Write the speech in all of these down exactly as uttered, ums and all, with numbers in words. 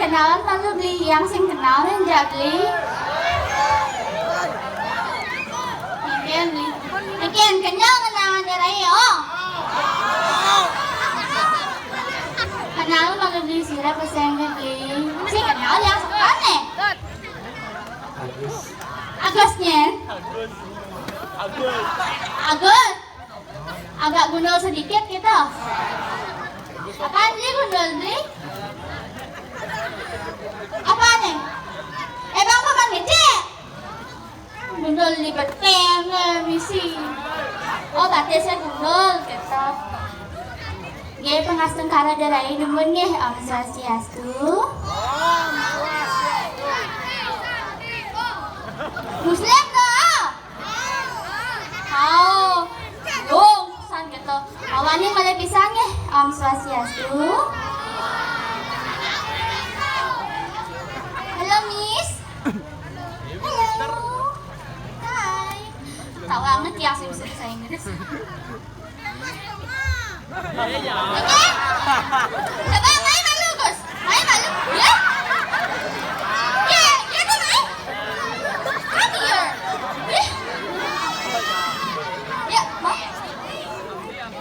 Kenalan malu beli, yang sing kenal yang jak beli. Mungkin beli. Mungkin kenyal kenalan dari, oh. Kenalan malu beli, sira pesan beli. Si kenal yang sekarang nih. Agus. Agus nyen. Agus. Agus. Agak gundul sedikit gitu. Apaan sih gundul, Bli? Apaan nih? Emang paman ngecek? Gundul di beteng, eh, misi. Oh, batisnya gundul gitu. Nggih, pangastungkara darai dumun nggih, Om Swastiastu. Muslim to? Hao. Dong, san gitu. Awani malih pisan nggih, Om Swastiastu. Halo, Miss. Halo. Hai. Tahu banget ya, sing bisa bahasa Inggris. Oke. Coba main malu, Gus. Main malu. Ya. Ya, ya tuh main. Come here. Ya. Ya, mau.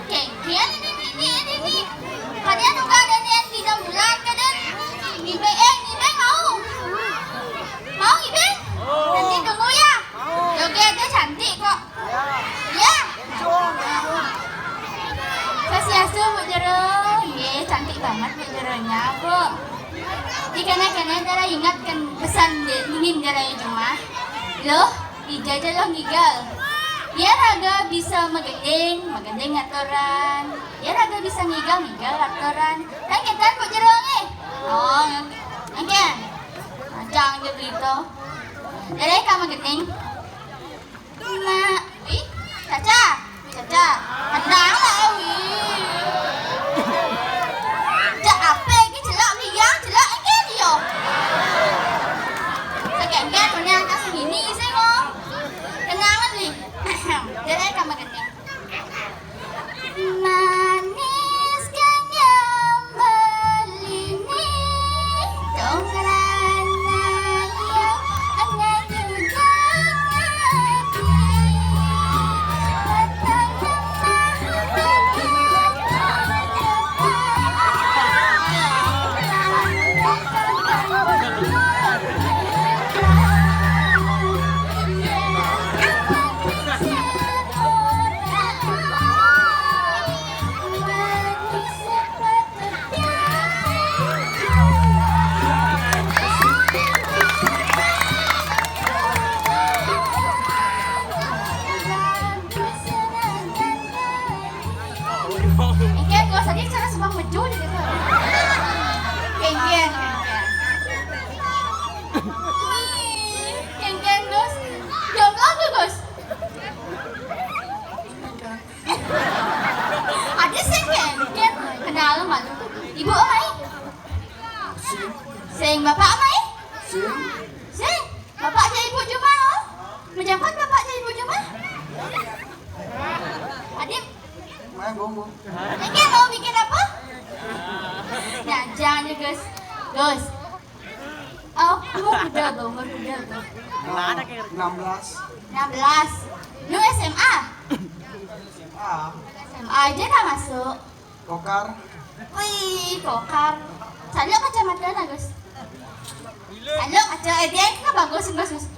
Oke, dia ini, ini, ini, ini. Kalian udah ada yang tiga bulan, kalian ngibeng, eh, ngibeng mau. Mau ngibeng? Nanti tunggu ya. Joget aja cantik kok. Ya. Swastiastu, Bu Jero. Nggih, cantik banget Bu Jeronya, Bu. Dikene-kene dara ingat kan pesan de-, ningin dara di rumah. Loh, ija aja loh ngigal. Biar raga bisa magending, magending aturan. Biar raga bisa ngigal, ngigal aturan. Kan kita Bu Jero nih. Oh, oke. Ajang aja berito. Dara ka magending. Mak, ih, Caca, Caca, tenang lah, wi. Cak apa iki celak liang, celak iki yo. Sekengken punya atas ini sih kok. Kenangan nih. Jadi kamu gini. Manis kenyang melini, dongran layang nganyudang ati. Petang lemah Engke, Gus, tadi cara sumpah meju di situ. Kengken, kengken. Wih, kengken, Gus. Jomblo tuh, Gus. Ada sing kengken. Kenal malu. Ibu, oh, hai. Sing, bapak, mai? Sing. Sing, bapak jadi ibu cuma, oh? Menjabat bapak jadi ibu cuma? Adit. Main bongbong. Ini mau bikin apa? Nah, jangan ya, Gus. Gus. Oh, umur muda, Gus, umur muda, Gus. Enam belas. Enam belas. Lu S M A? S M A. S M A aja tak masuk. Kokar. Wih, kokar. Saluk kacamata lah, Gus. Saluk kaca, eh, dia kan bagus, Gus, Gus.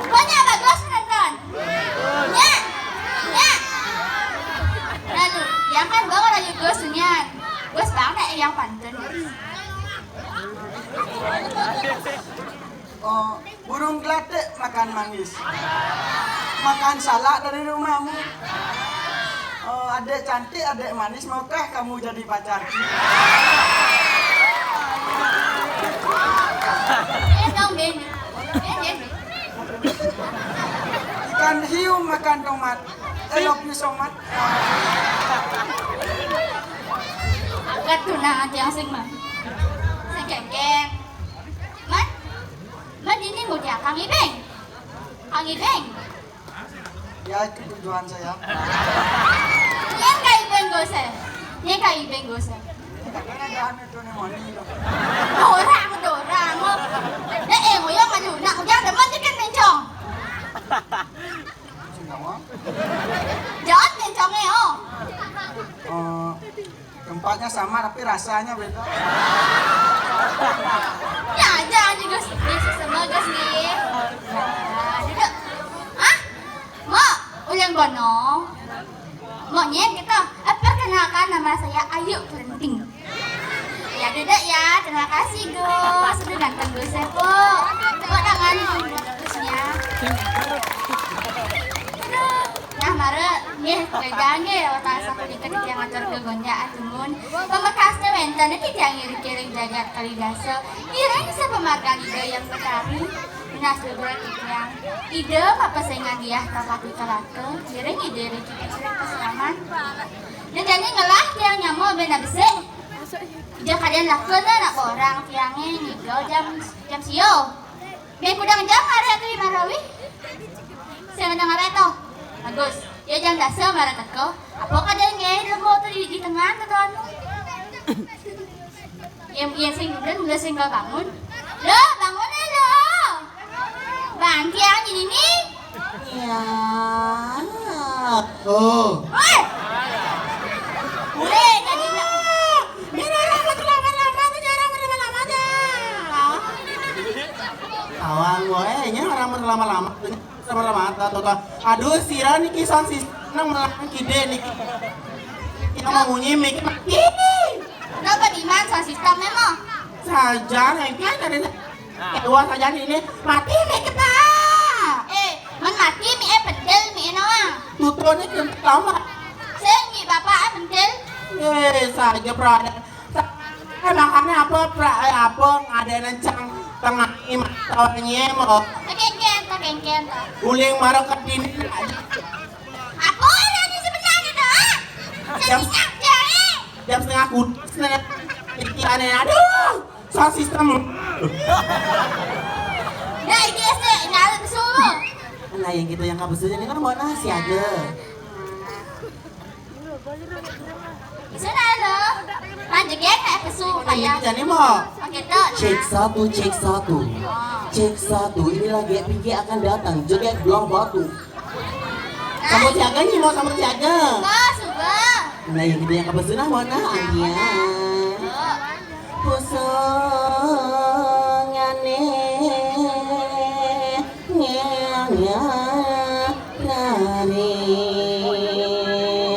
Banyak bagus penonton. Ya, ya. Lalu, yang kan bawa lagi Gus, nian. Gus banget yang pantun. Oh, burung gelatik makan manggis. Makan salak dari rumahmu. Oh, adik cantik, adik manis, maukah kamu jadi pacarku? Ikan hiu makan tomat. I love you so much. Agak tunangan yang sing mah. Sing kengkeng. Man? Mbak Dini mau dia Kang Ibeng. Kang Ibeng. Ya, itu tujuan saya. Yang Kang Ibeng gose. Yang Kang Ibeng gose. Anu tu ni moni tu. Dorang, dorang. Dah eh, ngoyong maju. Nak ngoyong demen je kan bencong. Sing ngawang. Jangan bencong eh, oh. Eh, tempatnya sama tapi rasanya beda. Ya aja aja Gus. Dia sama Gus ni. Nah, duduk. Hah? Mak, ulang bono. Monyet gitu. Eh, perkenalkan nama saya Ayu Kelenting. Ya, duduk ya. Terima kasih, Gus. Sudah ganteng Gus ya, Bu. Tepuk tangan untuk Gusnya. Aduh. Nah, mara, nggih, pegang nggih, otak aku dikit yang ngatur ke gonjak atumun. Pamekasnya wenten niki tiang iring-iring jagat kalidasa. Iring sepemarga Ida yang Betari. Minas luhur titiang. Ida papesengan diah tapati kalaka, ngiring Ida ring kita ring pasraman. Nedani ngelah tiang nyama bena besik. Ida kadian laka na nak borang tiange ngiga jam, jam sio. Meh kudang jam arek tu Imam Rawi. Sing nang arek tu. Bagus. Ya jam dasa mara teka. Apa kadian nge lemo tu di, di tengah tu anu. Yang, yang sing, dan mula sing bangun. Lo, bangun eh, lo. Bang, tiang ini ni. Ya. Oh. Oi. Oi, tadi nak. Ni orang macam lama-lama tu, jarang berlama-lama dah. Awang, boy, ni orang berlama-lama. Sama-sama, tata, tata. Aduh, sira niki sound system nang melang kide niki. Kita mau munyi mic mati. Napa di man sound system memang? Saja, engke dari ketua saja ini mati mic kita. Eh, man mati mic eh pentil mic eno ah. Tutune kental, Mak. Sing mic bapak eh pentil. Eh, saja berada. Eh, makanya apa, pra, eh, apa ngadain cang tengah ini mata nyemo. Kengken, kengken. Uling mara kedini. Apa ada di sebenarnya tu, ah? Jam, jam setengah kudus nih. Pikirannya, aduh, sound system. Nah, ini S D, ini ada besul. Nah, yang kita yang kabesulnya ini kan buat nasi aja. Sudah lo. Panjegek nak pesu payah. Jadi mau. Oke tu. Cek satu, cek satu. Cek satu. Ini lagi P G akan datang. Jeget belah batu. Sama siaga ni mau sama siaga. Suba, suba. Nah, yang kita yang kabesulnya mana? Ania. Pusungane ngene dari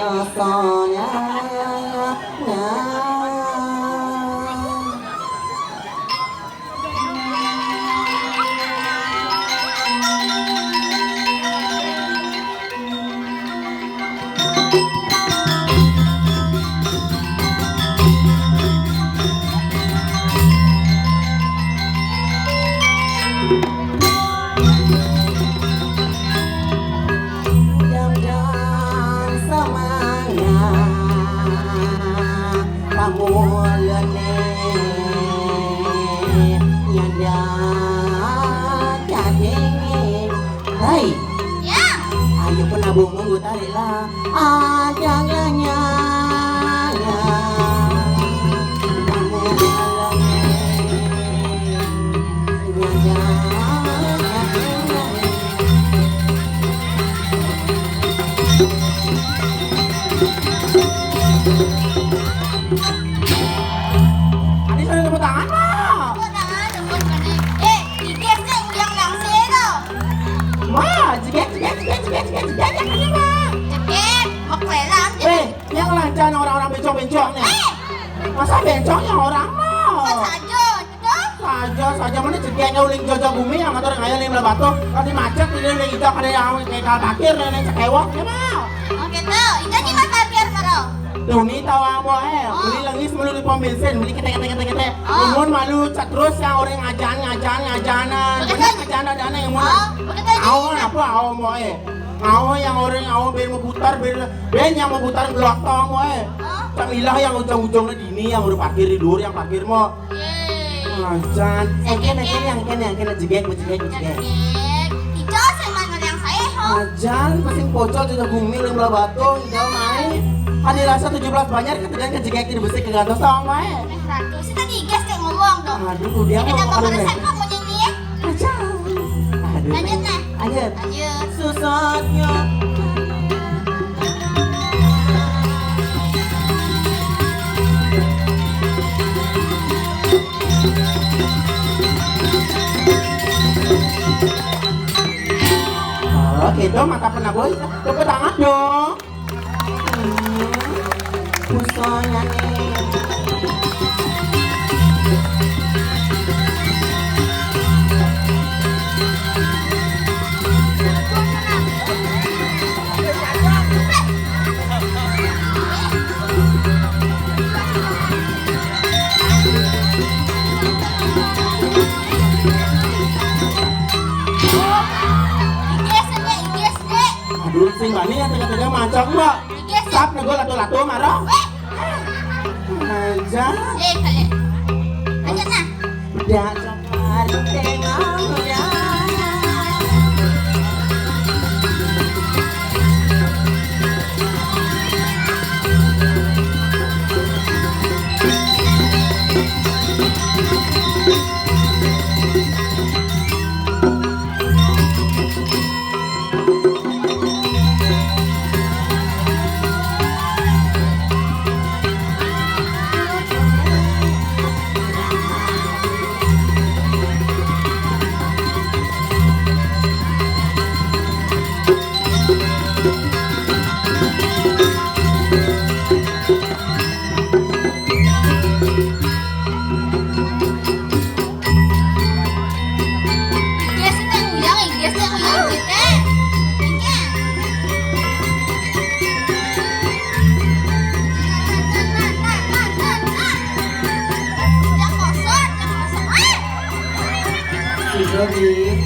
asanya. Jangan semangat pamulane nyanda jadi. Hai. Ya. Ayo penabung monggo tarik lah. Ada nanya. Adi sudah tepuk tangan, Mak. Tepuk tangan, tepuk tangan. Eh, tiga set ulang langsir tu. Wah, jeget, jeget, jeget, jeget, jeget, jeget, yang ini, Mak. Jeget, mak rela, jeget. Eh, yang lancar orang-orang bencong-bencong ni. Eh. Masa bencong yang orang, Mak? Bukan saja, gitu. Saja, saja. Mana jeget yang uling jajah bumi yang ngatur ngayal yang belah batu. Kalau macet, ini uling hijau, ada yang kayak bakir, yang cekewok, ya, Mak. Oh, gitu. Itu ni mak parkir, Mak. Tuni tahu apa, eh? Oh. Beli lengis melulu di pom bensin, beli ketek, ketek, ketek, ketek. Oh. Imun malu, cak terus yang orang ngajan, ngajan, ngajanan. Begitu. Bener ngajan, ada yang mau. Oh, begitu. Awal apa, awal mau, eh? Awal yang orang, awal biar mau putar, biar, biar yang mau putar belakang, mau, eh? Oh. Cak ilah yang ujung-ujungnya di ini, yang udah parkir di luar, yang parkir mau. Yeay. Ngajan. Eh, kena, kena, yang kena, yang kena jegek, jegek, jegek. Jegek. Itu sih main yang saya, ho. Ngajan, pasti pocol juga bumi, lima batu, udah main. Kan dirasa tujuh belas Banjar ketegangan kejengkek di besi kegantos tawang wae. Ratu, si tadi gas kayak ngomong dong. Aduh, dia mau kalau resep kok mau nyanyi ya? Aja. Aduh. Lanjut, nah. Lanjut. Lanjut. Susutnya. Oke, dong, mata pernah boy. Tepuk tangan dong. Busanya nih. Aduh, sing wani ya tega-tega mancang, Mbak. Sap nego lato-lato marah. Aja. Eh, kalian. Aja nah. Udah cepat tengok udah. Sudah, Din.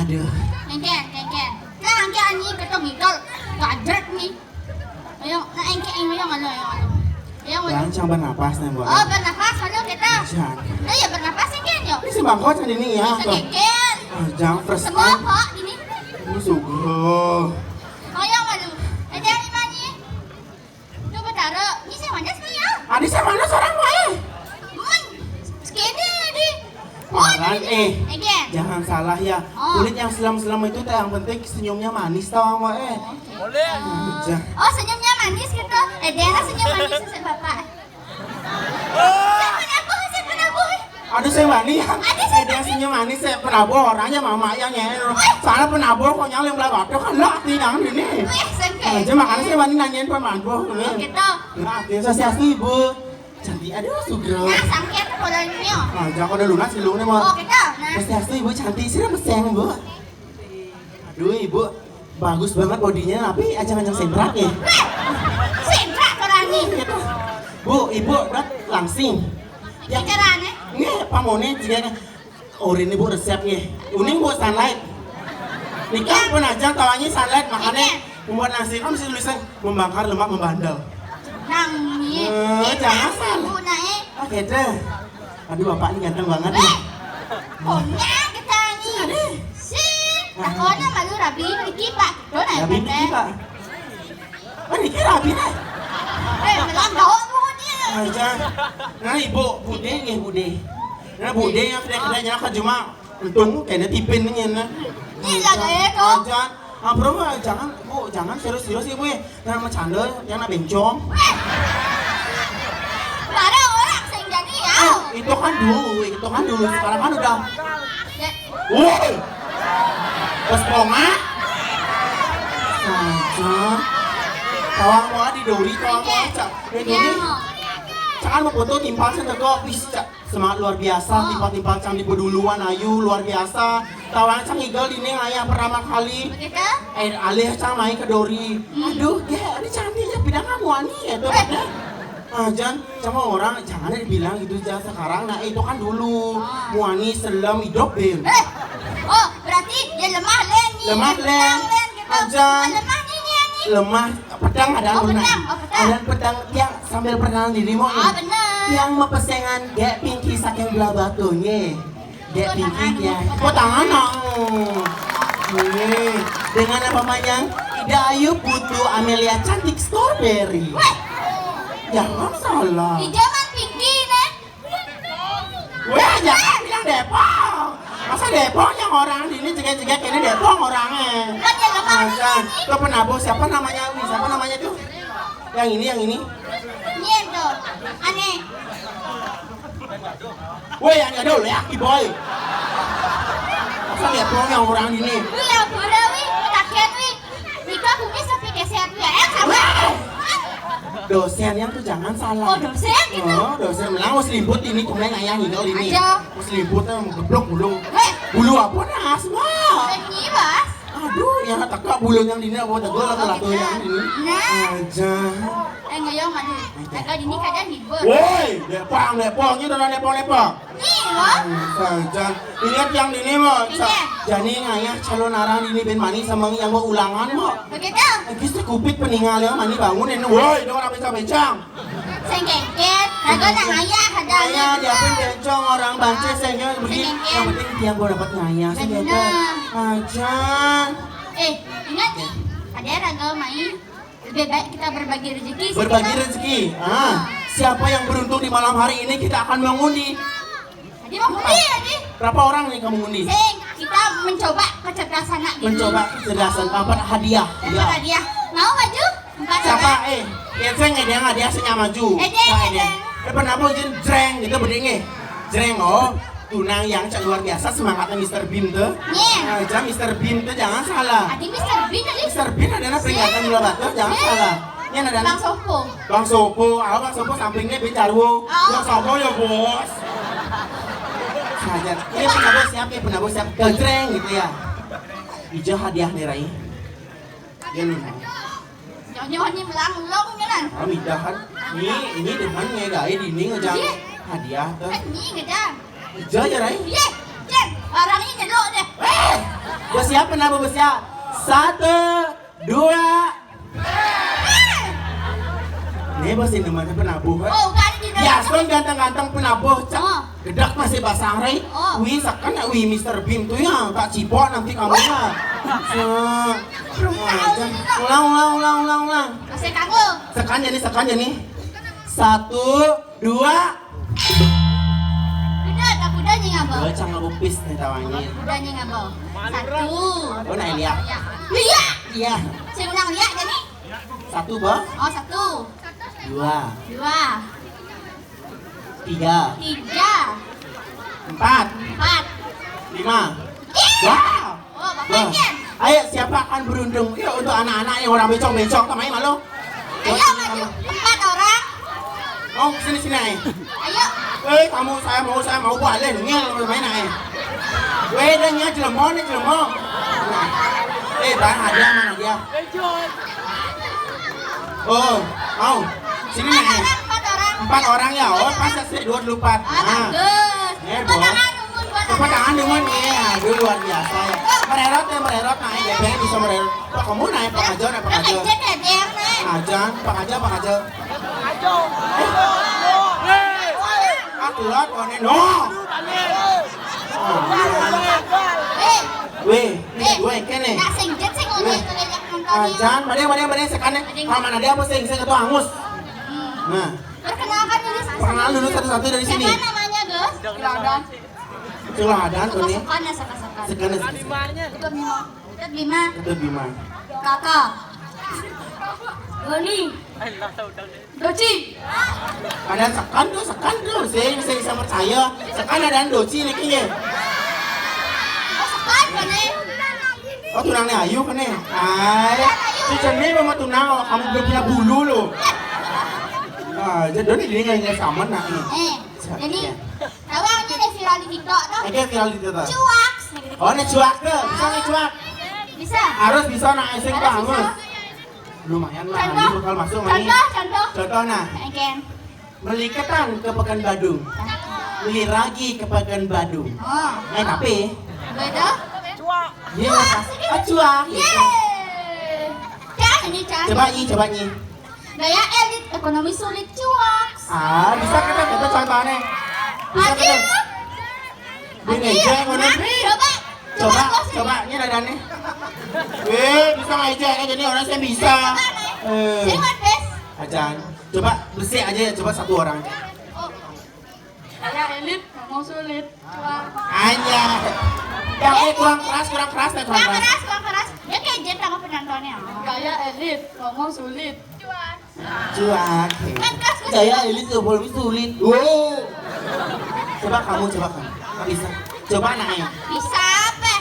Aduh. Kengken, kengken. Nah, angke anjing, ketok ngikal. Gajret nih. Ayo, nah, engke, ayo, ayo, ayo, ayo. Ayo, ayo. Jangan, jangan bernapas nih, Mbak. Oh, bernapas, ayo kita. Jangan. Nah, ya bernapas, engke, yo. Ini si bangkot tadi nih ya. Kengken. Ah, jangan fresh. Semua kok ini. Ini suguh. Ayo, ayo. Ada lima nih. Coba taruh. Ini saya mana sih ya? Ada saya mana seorang, Mbak? Eh. Segini di. Orang, eh, jangan salah ya. Oh. Kulit yang selem-selem itu teh yang penting senyumnya manis tau, Mbak, eh. Boleh. Oh, senyumnya manis gitu. Eh, dia senyum manis, Bapak. Saya pernah bohong, saya pernah bohong. Aduh, saya wani ya. Ada saya. Eh, dia senyum manis, saya pernah bohong, orangnya mama yang ya. Soalnya pernah bohong, konyol yang belakang kan lah, tidak ini. Wih, sengke. Aja makanya saya wani nanyain pernah bohong. Oh, gitu. Nah, dia saya ibu. Cantik, aduh, sugro. Nah, sangkir tuh kodanya. Nah, jangan kode lunas, lu nih, mau. Oh, gitu. Nah. Pasti asli ibu cantik sih, meseng, Bu. Aduh, ibu bagus banget bodinya, tapi ajang-ajang sentrak ya. Weh, sentrak orangnya. Bu, ibu, dat langsing. Ya. Bicaranya. Ini pamone, jika Orin ibu resep nih. Uning bu sunlight. Nikah pun aja tawanya sunlight, makanya membuat nasi kan mesti tulisan membakar lemak membandel. Nangis. Eh, jangan salah. Ibu naik. Oke deh. Aduh, bapak ini ganteng banget nih. Eh, pokoknya kita ini. Si, takutnya malu rabi, Niki, Pak. Tuh, naik. Rabi Niki, Pak. Oh, Niki rabi nih. Eh, malam bawa bu dia. Aja. Nah, ibu, bude nih, bude. Nah, bude yang sudah kerja nyala ke cuma untung kayaknya tipin nih, nah. Ini lah, kayak kok. Aja. Ah, bro, jangan, Bu, jangan serius-serius, Ibu, ya. Yang bercanda, yang nak bencong. Pada orang sehingga nih, ya. Eh, itu kan dulu, itu kan dulu. Sekarang kan udah. Ya. Woi. Pas koma. Saja. Tawang mau di Dori, tawang mau cak. Eh, Dori. Cak kan mau foto timpal cak teko, wis cak semangat luar biasa, timpal-timpal cang di peduluan ayu luar biasa. Tawang cang ngigel dini ngayah pertama kali. Begitu? Eh, alih cang main ke Dori. Aduh, Gek, ini cantik ya, pindah kamu ani ya tuh. Ah, Jan, sama orang jangan dibilang gitu, Jan, sekarang, nah itu kan dulu. Muani selem hidup, Bim. Eh, oh, berarti dia lemah, Len, nih. Lemah, Len. Lemah, Len, gitu. Ajan. Lemah, nih, nih, nih. Lemah, pedang ada. Oh, pedang, oh, pedang. Ada pedang, tiang sambil perkenalan diri mau. Ah, bener. Tiang mau pesengan Gek Pinky saking belah batunya. Dek Pinky ya. Kok tangan, oh. Ini dengan apa panjang? Ida Ayu Putu Amelia Cantik Strawberry. Weh. Jangan salah. Ida man Pinky nih. Weh, jangan bilang Depok. Masa Depok yang orang ini cegah-cegah ini Depok orangnya. Kan ya lemah. Nah, kan. Itu penabuh siapa namanya? Wi, siapa namanya tuh? Yang ini, yang ini. Ini tuh. Aneh. Woi, yang ada oleh aki boy. Masa lihat pulang yang orang ini. Wih, ya udah, wih, kakian, wih. Nika bumi sepi kesehat, ya, eh, sama. Weh! Dosen yang tuh jangan salah. Oh, dosen gitu. Oh, dosen melang mau selimput ini, cuma yang ayah ini. Aja. Mau selimput yang geblok bulu. Weh. Bulu apa nih, asma? Ini, Mas. Aduh, yang teka bulu yang dini apa tegol atau latu yang dini? Nah. Aja. Eh, ngeyong, aduh. Teka dini kadang hibur. Woi, Depang, Depang, ini udah Depang, Depang. Nih, loh. Sajan. Ingat yang ini, Mo. Sa- Ingat. Jani ngayah calon arang ini ben mani sama yang mau ulangan, Mo. Begitu. Lagi sekupit peninggal ya, mani bangun ini. Woi, dong orang becang-becang. Sengkengket, raga nak ngayah, ada ngayah, dia pun bencong orang banci, sengkengket begini. Sengkengket. Yang penting dia mau dapat ngayah, sengkengket. Benar. Ajan. Eh, ingat nih, ada raga main. Lebih baik kita berbagi rezeki sih, berbagi kita. Rezeki. Ah, siapa yang beruntung di malam hari ini kita akan mengundi. Jadi mengundi, jadi. Berapa orang nih kamu ngundi? Sing, kita mencoba kecerdasan nak gini. Mencoba kecerdasan, dapat hadiah. Dapat hadiah. Mau maju? Empat orang. Siapa? Eh, ya saya ngedeng hadiah saya maju. Edeng, edeng. Eh, pernah mau jin jreng gitu bedenge. Jreng, oh. Tunang yang cak luar biasa semangatnya Mister Bean tuh. Iya. Nah, jam Mister Bean tuh jangan salah. Adi Mister Bean tadi. Mister Bean adalah peringatan gula batur, jangan salah. Ini ada Bang Sopo. Bang Sopo, ah, Bang Sopo sampingnya Bean Jarwo. Oh. Bang Sopo ya, Bos. Saja. Ini penabuh siap, ya penabuh siap. Gejreng gitu ya. Ija hadiah nih, Rai. Dia lu. Nyonya ini melanglang kan? Ah, midahan. Ini, ini demen ya, gaya dinding aja. Iya. Hadiah tuh. Kan ini ngedang. Ija ya, Rai? Iya, Jen. Orang ini nyelok deh. Eh, bersiap, penabuh bersiap. Satu, dua. Ini pasti namanya penabuh, kan? Oh, kan ini. Ya, son ganteng-ganteng penabuh, cak. Oh. Gedak masih basah, Rai. Oh. Wi, sekan nak wi Mister Bean tuh ya, tak cipok nanti kamu ya. Se- Ulang, ulang, ulang, ulang, ulang. Masih kanggo. Sekan jadi, sekan jadi. Satu, dua. Udah, tak udah nih ngabo. Dua cang ngabo pis nih tawanya. Udah nih ngabo. Satu. Oh, nah, lihat. Iya. Iya. Iya. Saya ulang lihat jadi. Satu, Bang. Oh, satu. Dua. Dua. Tiga. Tiga. Empat. Empat. Lima. Iya. Wow. Oh, Bapak Jen. Ayo, siapa akan beruntung? Yuk, untuk anak-anak yang orang becong-becong, kemai malu. Ayo, maju. Empat orang. Oh, sini, sini, ayo. Ayo. Eh, kamu, saya mau, saya mau balik. Ngel, main, ayo. Weh, dah, nyel, jelemo, nih, jelemo. Eh, bang, hadiah, mana dia? Oh, mau. Sini, nih. Empat orang, empat orang. Empat orang ya? Oh, pas saya dua puluh empat. Ah, nah. Bagus. Eh, tepuk tangan dulu buat. Tepuk tangan dulu, nih. Aduh, luar biasa ya. Mererot ya, mererot. Nah, ya, pengen bisa mererot. Pak, kamu naik, Pak Ajo, naik, Pak Ajo. Pak Ajo, Pak Ajo. Aja, Pak Ajo, Pak Ajo. Ah, kuat, konen. No. Eh, weh, eh, weh, kene. Nak sing jet sing ngono itu banyak nonton. Ajan, mari, mari, mari, sekane. Paman ada apa sing, sing ketua angus. Nah. Perkenalkan dulu. Perkenalan dulu satu-satu dari sini. Siapa namanya, Gus? Seladan. Seladan, tuh nih. Sekan ya, sekan, sekan. Sekan ya, sekan. Ketut Bima. Ketut Bima. Kakak. Doni. Doci. Ada sekan tuh, sekan tuh. Sing, sing, sing percaya. Sekan ada Doci nih, kayaknya. Oh, sekan, mana? Oh, tunangnya Ayu, kan, nih? Hai. Si Ceni memang tunang, kamu belum punya bulu lo. Ah, jadi ini nggak sama nak. Eh, jadi tahu aja deh viral di TikTok tuh. Oke, viral di TikTok. Cuak. Oh, ini cuak tuh, bisa nih cuak. Bisa. Harus bisa nak asing Harus banget. Bisa. Lumayan lah, Contoh. ini bakal masuk nih. Contoh, contoh. Contoh nah, Oke. Meliketan ke Pekan Badung. Liragi ke Pekan Badung. Oh, Eh tapi, beda. dia pas ah, cuak. Yeay. Cah, ini cah. Coba nyi, coba nyi. Gaya elit ekonomi sulit cuak. Ah, bisa kita kita contohnya. Bisa Aja. kita. Bini aja ngono. Coba. Coba, Bos. Coba ini nadanya. Eh, bisa nggak aja ya, jadi orang saya bisa. Eh, Saya mah best. Ajan. Coba bersih aja ya, coba satu orang. Gaya elit ngomong sulit. Aja. Ya, eh, kurang keras, kurang keras, eh, kurang Kurang keras. Keras, kurang keras. Dia kayak jet sama penontonnya. Gaya elit ngomong sulit. Cuak. Kan keras, keras. Gaya elit tuh belum sulit. Wow. Coba kamu, coba kamu. Nggak bisa. Coba naik. Bisa apa?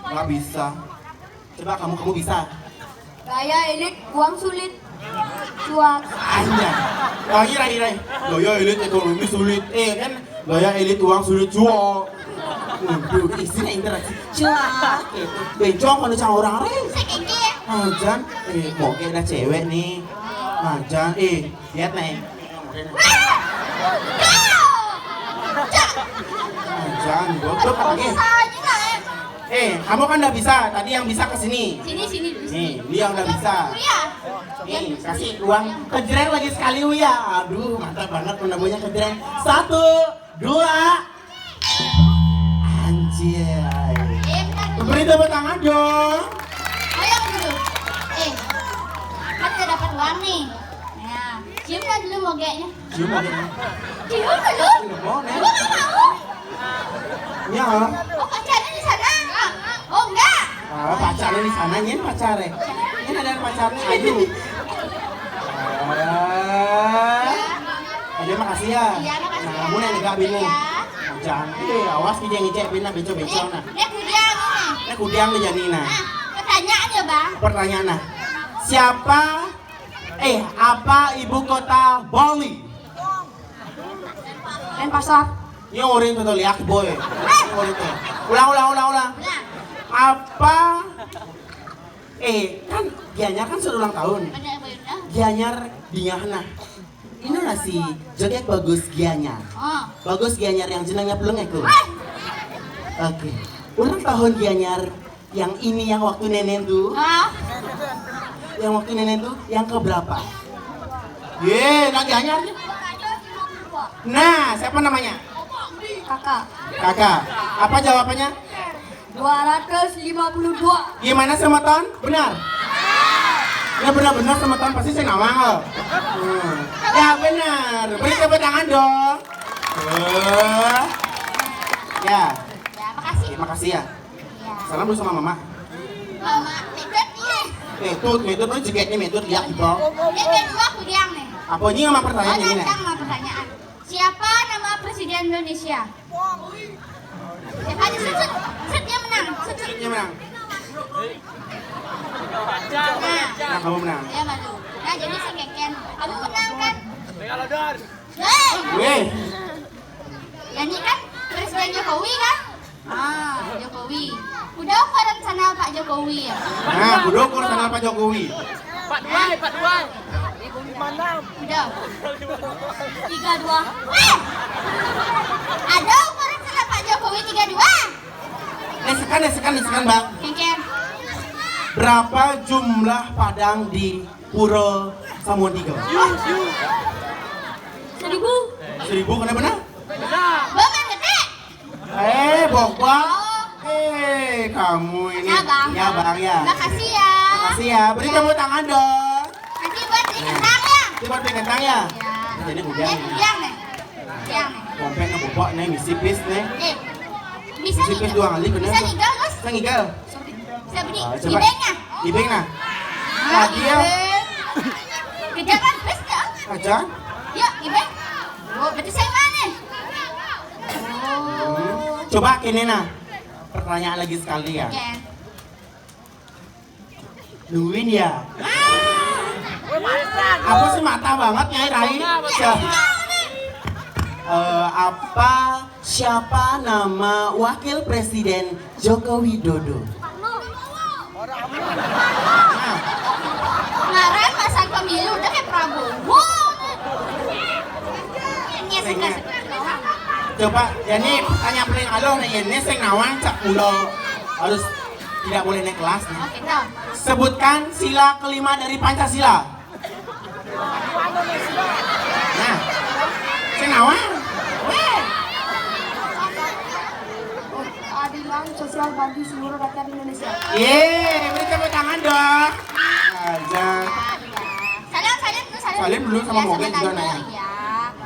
Nggak bisa. Coba kamu, kamu bisa. Gaya elit uang sulit. Cuak. Aja. Lagi rai rai. Gaya elit ekonomi sulit. Eh kan gaya elit uang sulit cuak. Waduh, isinya interaksi. Cuak. Gitu. Bencong kalau cang orang rai. Saya kayak gini. Ajan. Eh, mau kayak ada cewek nih. Ajan. Eh, lihat nih. Ajan, goblok apa ya? Bisa aja lah ya. Eh, kamu kan udah bisa. Tadi yang bisa ke sini. Sini, sini. Nih, dia udah bisa. Iya. Nih, kasih uang. Kejreng lagi sekali, Uya. Aduh, mantap banget pendampingnya kejreng. Satu, dua. Anjay. Beri tepuk tangan dong. Ayo dulu. Eh, kan udah dapat uang nih. Nah, cium kan dulu mogeknya. Cium aja. Cium dulu. Nggak mau, Nek. Gua nggak mau. Ya. Oh, pacarnya di sana. Oh, enggak. Ah, pacarnya di sana, ini pacar ya. Ini ada pacarnya, aduh. Ah. Aja makasih ya. Iya, makasih Nah, ya. kamu yang negak bingung. Iya. Jangan, eh, awas kita ngecek bina beco-beco nah. Ini kudiang nih. Ini kudiang nih jadi nah. Nah, pertanyaan ya, Bang. Pertanyaan nah. Siapa eh apa ibu kota Bali? Denpasar. Ini orang tuh liak boy. Orang tuh. Ulang ulang ulang ulang. Nah, Apa eh kan Gianyar kan sudah ulang tahun. ada apa ya? Gianyar dinyahna. Ini nasi joget bagus Gianyar. Oh. Bagus Gianyar yang jenengnya pelengek tuh. Oke. Ulang tahun Gianyar yang ini yang waktu nenek tuh. Ah, Yang waktu nenek tuh yang keberapa? Ye, nah Gianyar nih. Nah, siapa namanya? kakak. Kakak. Apa jawabannya? Dua ratus lima puluh dua. Gimana semeton? Benar? Ya benar-benar semeton pasti saya nawang loh. Hmm. Ya benar. Beri tepuk tangan dong. Eh. Ya. Ya, makasih. Terima kasih ya. Ya. Salam dulu sama mama. Mama, ikut nih. Metut, metut, metut, jeketnya metut, lihat gitu. Ini kedua kudiang nih. Apa ini sama pertanyaan Ada ini nih? Yang sama pertanyaan. Siapa nama Presiden Indonesia? Siapa aja set, set, set dia menang. Set, set. Ini menang. Nah, Nah, kamu menang. Dia malu. Nah, jadi si Keken. Kamu menang kan? Hei, Weh, yang ini kan Presiden Jokowi kan? Ah, Jokowi. Udah ukuran sana Pak Jokowi ya? Nah, budok kalau kenal Pak Jokowi. Udah. Tiga dua. Eh! Ada ukuran sana Pak Jokowi tiga dua. Nesekan, nesekan, nesekan, Bang. Keken. Berapa jumlah Padang di Pura Samuan Tiga? Seribu. Seribu, kenapa benar? Bang yang gede. Eh, bokbok. Eh, kamu ini. Ya, Bang. Ya, Bang, ya. Makasih ya. Makasih ya. Beri tepuk tangan dong. Nanti buat di kentang ya. Coba beri kentang ya. Ya. Jadi Ini kudiang. kudiang nih. Kudiang nih. Kompek nih bokbok nih, misi pis nih. Eh, bisa Misi nih. pis dua kali, bener. Bisa nih, Bos. Saya ngigal. Bisa beli. Ah, coba. Ibengnya. Ibeng nah. Lagi ya. Jangan bes ya. Aja. Ya, ibeng. Oh, berarti saya mana? Oh. Coba kene nah. Pertanyaan lagi sekali ya. Ya. Nungguin ya. Apa sih mata banget, Nyai Rai? Siapa? Eh, apa, siapa nama Wakil Presiden Joko Widodo? Ngaran masa pemilu udah kayak Prabowo. Ini sih, sehingga, coba, ya, ini pertanyaan paling alon nih, ini sing nawang cak ulo harus tidak boleh naik kelas nih. Oke, no. Sebutkan sila kelima dari Pancasila. Nah, sing nawang. Weh. Keadilan sosial bagi seluruh rakyat Indonesia. Yeay, beri tepuk tangan dong. Aja. Salim, salim dulu, salim. Salim dulu sama, ya, Moge sama juga, tante, nah. Iya.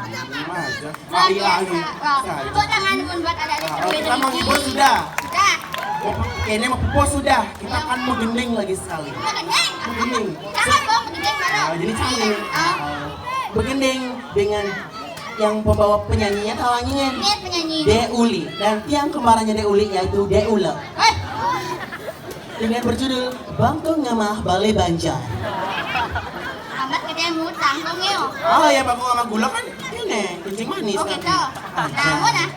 Sama aja. Luar biasa. Wah, tepuk tangan pun buat adik-adik. Ah, kita menghibur sudah. Sudah. Kayaknya mau pupus sudah. Kita akan menggending lagi sekali. Menggending. Menggending. Jangan dong, menggending baru. Ah, jadi canggih. Ah. Menggending dengan yang pembawa penyanyinya, tawanya. Iya, penyanyi. De Uli. Dan tiang kembarannya De Uli yaitu De Ule. Eh. Dengan berjudul Bangkong Ngamah Balai Banjar. Amat gede mut, bangkong yo. Oh ya, bangkong sama gula kan ini, kencing manis. Oh, gitu. Aja. Nah, mau dah.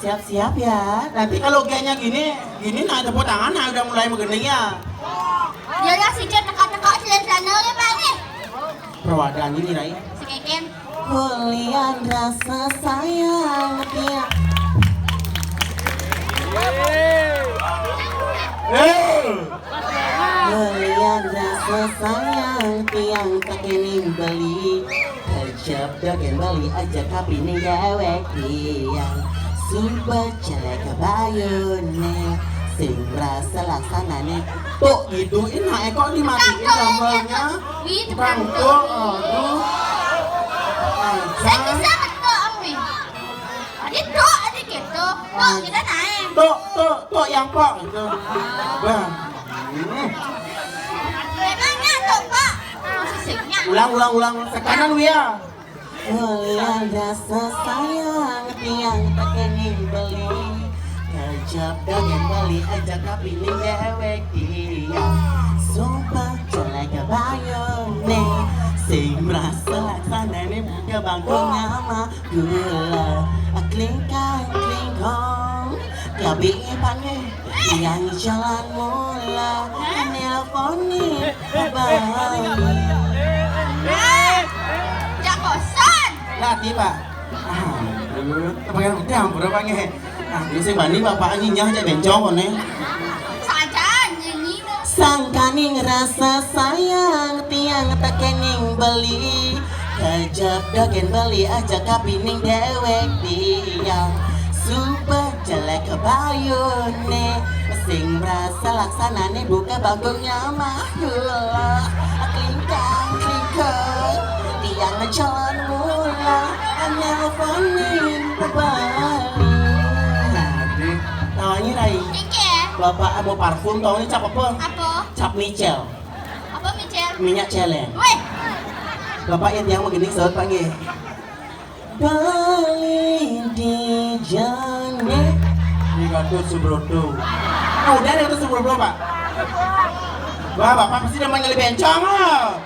Siap-siap ya. Nanti kalau kayaknya gini, gini nah tepuk tangan nah udah mulai menggending ya. Ya udah, si Cut teka-teka, silen sana ya, Pak, nih. Perwadaan ini, Rai. Sekeken. Kulian rasa sayang tiang. Eh. Kulian rasa sayang tiang, tak ini beli. Kejap dogen beli aja, tapi ini dewek tiang. Sumpah jelek kebayune. Sing rasa laksanane. Tuh, gitu, ini nah, eh, kok dimatiin gambarnya? Wih, tukang tuh, aduh. Saya bisa betul, Om, nih. Tadi tuh, tadi gitu. Tuh, kita naik. Tuh, tuh, tuh, yang kok gitu. Bang. Hmm. Emangnya tuh, Pak? Ulang, ulang, ulang. Sekanan, Wia. Kuliah rasa sayang tiang, tak kening beli. Kejap dogen beli aja, tapi ini dewek tiang. Sumpah jelek kebayune. Sing merasa laksanane buka bangkong sama gula. Klingkang klingkong. Kabi pange. Yang jalan mula nelponi bali. Jakosan. Lah, tiba. Aduh, kepengen putih ampura, Pak, nge. Aduh, sing bani bapak nyinyah aja bencong, kone. Saja nyanyi. Sangkaning rasa sayang, tiang tekening beli. Kejap dogen beli aja, kapining dewek tiang. Sumpah jelek kebayune. Sing merasa laksanane buka bangkongnya mah gula. Klingkang klingkang. Tiang jalan mula. Nelponin bali. Nah, di, tawanya, Rai. Keke. Bapak mau parfum, tawanya cap apa? Apa? Cap micel. Apa, Michel? Minyak celeng. Weh. Bapak yang tiang begini, saut, Pak, nggih. Bali di jane. Ini Gatot Subroto. Oh, udah ada Gatot Subroto, Pak. Wah, Bapak pasti udah nyali bencong, ah.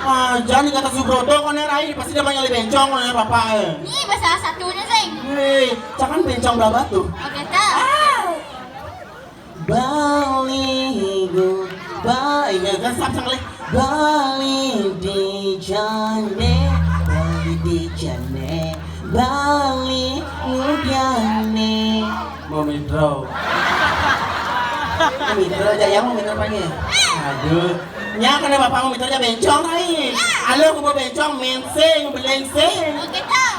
Ah, jangan kata Subroto, kone Rai, pasti udah nyali bencong, kone Bapak, eh. Ini bahasa satunya, sing. Hei, jangan bencong belah batu. Oke, tak. Ah. Bali gu, ba, ingat kan, sap, sang, leh. Bali di jane, Bali di jane, Bali ngudiane. Mau midro. Mau midro aja ya, mau midro apa nih? Aduh. Nya kena bapak mau midro aja bencong, Rai. Halo, aku mau bencong, mensing, belensing.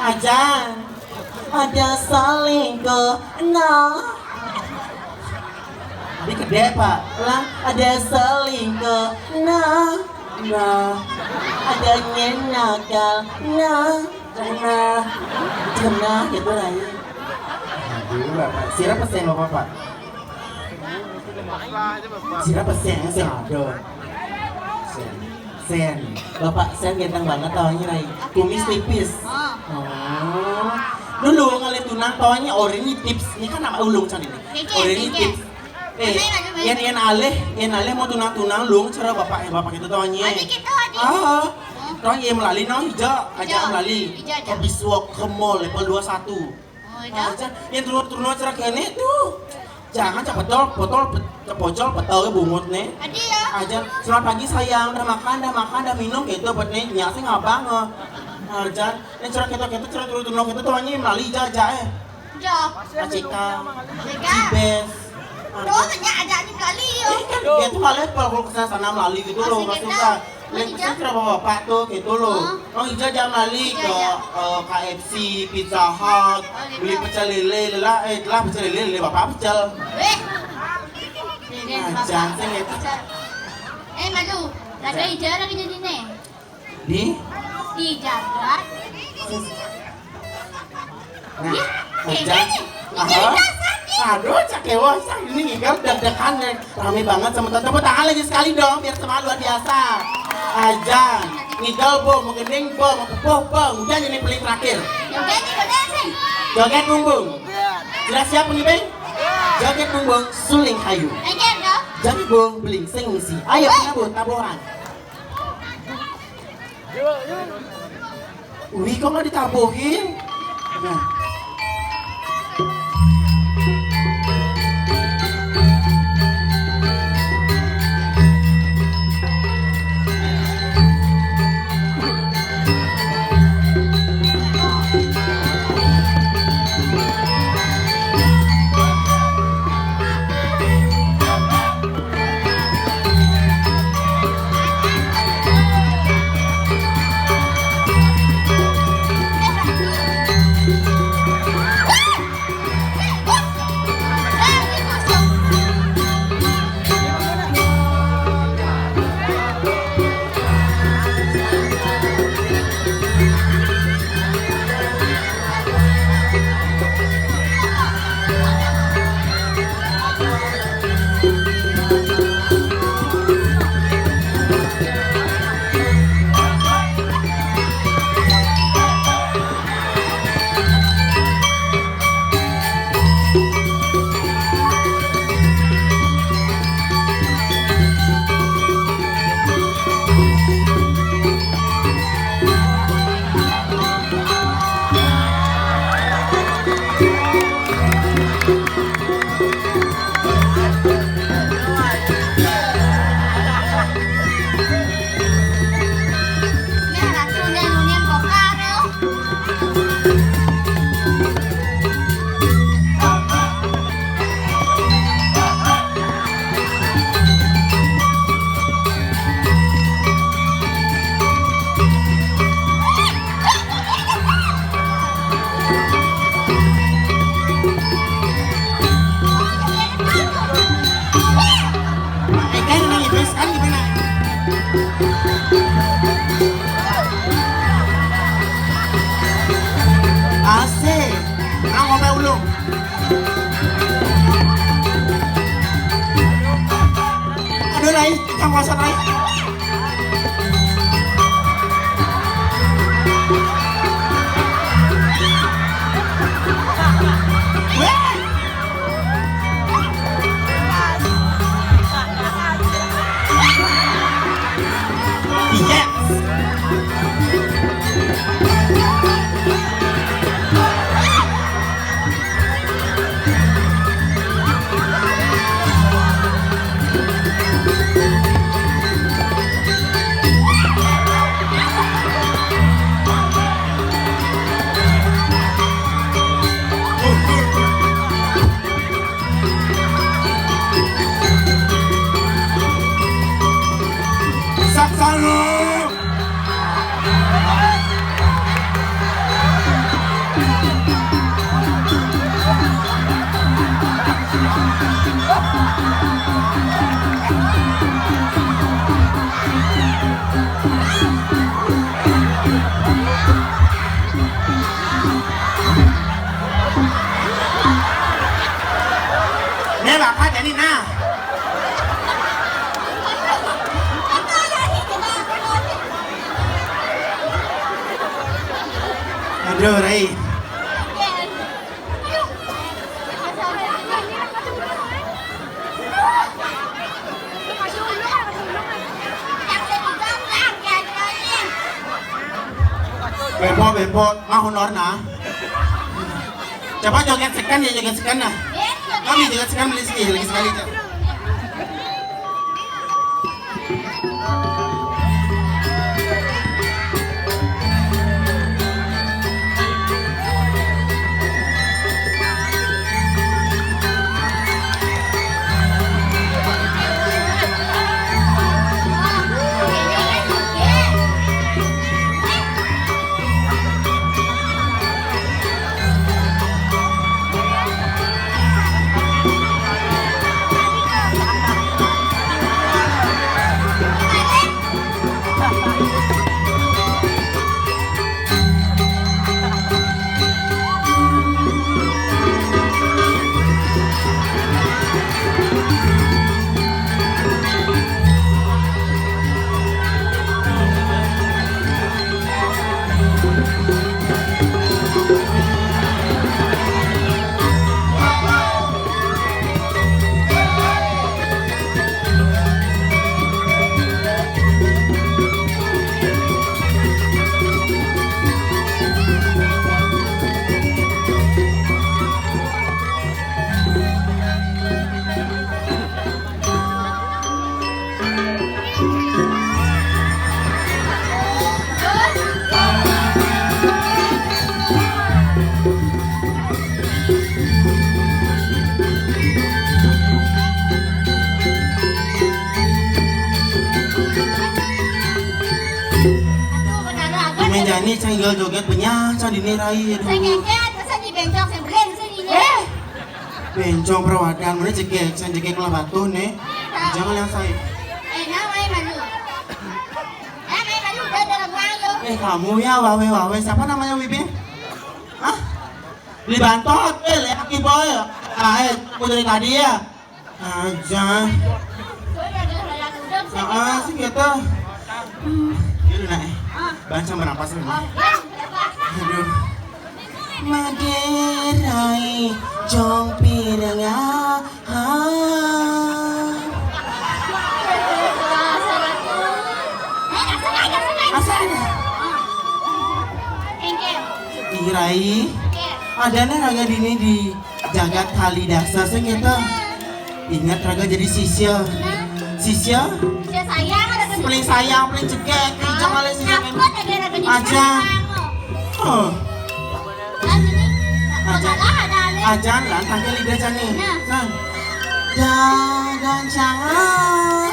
Aja. Ada selingkuh, nah. Ini gede, Pak. Ulang, ada selingkuh, nah. Nah. Ada nyenakal, nah. Nah. Cenah gitu lah ya. Aduh, Bapak. Sira pesen apa, Pak? Sira pesen, sing ada. Sen. Sen. Bapak Sen ganteng banget tawanya, Rai. Kumis tipis. Oh. Oh. Dulu ngalih tunang tawanya, oh, ini tips. Ini kan nama ulung can ini. Kece, oh, ini kece. Tips. Eh, Yén, yén alih, yén alih mau tunang-tunang lung cara bapak, eh, bapak itu tawanya. Adi gitu, adi. Ah, tawanya melali nang hijau, aja melali. Hijau, hijau. Ke Biswok, ke mall, level dua satu. Oh, itu? Aja, yang turun-turun acara kene tuh. Jangan cepetol, potol, pe-, cepocol, petol ke bungut nih. Adi ya. Aja, selamat pagi sayang, udah makan, udah makan, udah minum, gitu, buat nih, nyasih ngabang, eh. Aja, yang cerah kita, kita cerah turun-turun kita tuh, ini melali aja, aja, eh. Jo. Acika. Acika. Cibes. Tuh, tanya aja nih melali, yo. Eh, kan, dia tuh nggak level kalau ke sana melali gitu loh, nggak suka. Lain pesen cara bapak tuh gitu loh. Mang Ija jangan lali ke, eh, K F C, Pizza Hut, beli pecel lele, lela, eh, lah pecel lele, lele bapak pecel. Weh. Nah, jangan sih gitu. Eh, maju. Lagi Ija lagi jadi nih. Di? Di jagat. Nah, ih, aja. Ini, ini. Aha. Aduh, cak kewa, cak ini ngigel deg-degan nih. Rame banget sama tepuk tangan lagi sekali dong, biar semangat luar biasa. Aja. Ngigel bong, menggending bong, kepuh bong. Udah ini paling terakhir. Joget nih, joget sih. Joget bumbung. Sudah siap nih, Beng? Joget bumbung, suling kayu. Joget bong, beling sing ngisi. Ayo, tabuh, tabuhan. Wih, kok nggak ditabuhin? Nah. Asik. Nang ngomel ulung. Aduh, Rai, yang kuasa, Rai. Weh. Yes. Saksana. Nih, Bapak jadi nah. Aduh, Rai. Bempo, bempo, mah honorna. Coba joget sekan ya, joget sekan nah. Kami joget sekan beli sekali, lagi sekali, Cak. Aduh, benar aku. Main jani, can joget, benyah, can dini rai, aduh. Saya ngecet, masa di bencong, saya beli, saya di Eh, bencong perawadan, mana cekek, can cekek lah batu nih. Jangan yang saya. Eh, nama yang mana? Nama yang mana? Udah ada lagu ayo. Eh, kamu ya, wawe, wawe. Siapa namanya Wibin? Hah? Beli bantot, eh, laki boy. Ah, eh, aku dari tadi ya. Aja. Ah, sih gitu. Gitu nah, eh. Baca berapa sih? Aduh. Maderai jong pirengah. Asa ada. Irai, ada nih raga dini di jagat Kalidasa sing gitu. Ingat raga jadi sisya. Sisya? Sisya sayang ada. Paling sayang, paling cegek, kencang oleh sisya. Aja. Oh. Ajan lah, tangkil lidah jani. Nah. Dagon jangan.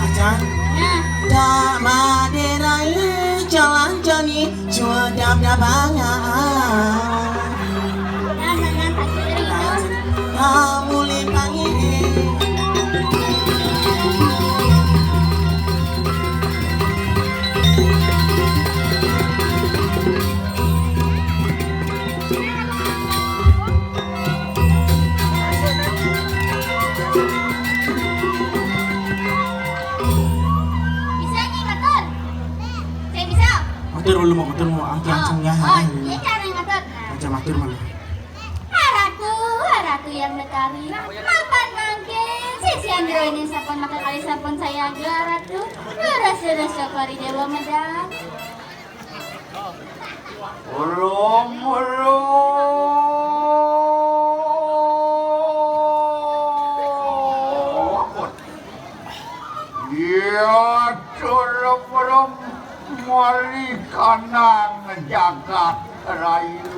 Ajan. Nah. Tak maderai jalan jani. Cuadap dabangan. Kamu lipang ini. Bisa nih, Batur. Saya bisa. Matur ulun, matur mau angkat. Oh, oh, iya, cara yang ngatur. Nah. Aja matur mana? Haratu, haratu yang betari. Mapan mangkin, sisian ini sampun makan kali sampun saya aja, haratu. Leres-leres syukuri Dewa Medang. Ulung, ulung. Iya, curem-rem mari kanang jagat raya.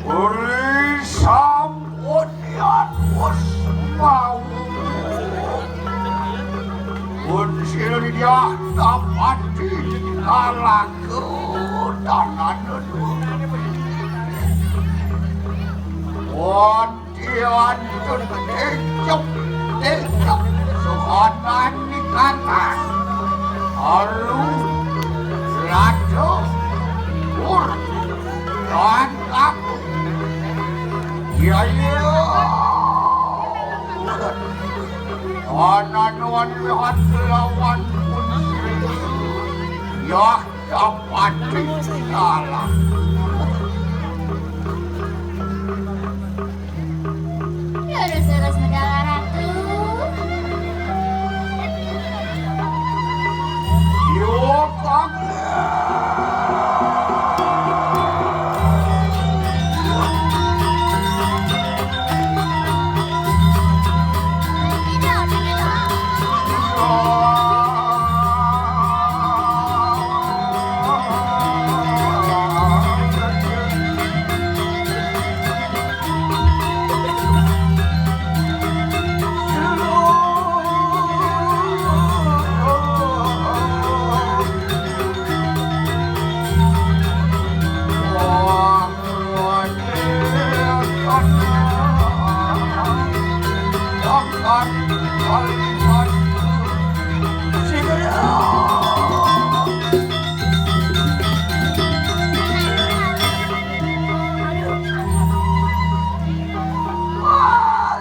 Uri sampun yan wus mau. Pun silih tapati kalak Danan. Wantian tun tecok tecok suhanan di tanah. Alu, lado, pur, dan aku. Iya, iya. Ananuan lihat lawan Ya, dapat salah. Terus-terus medal Ratu. Yo, Kang.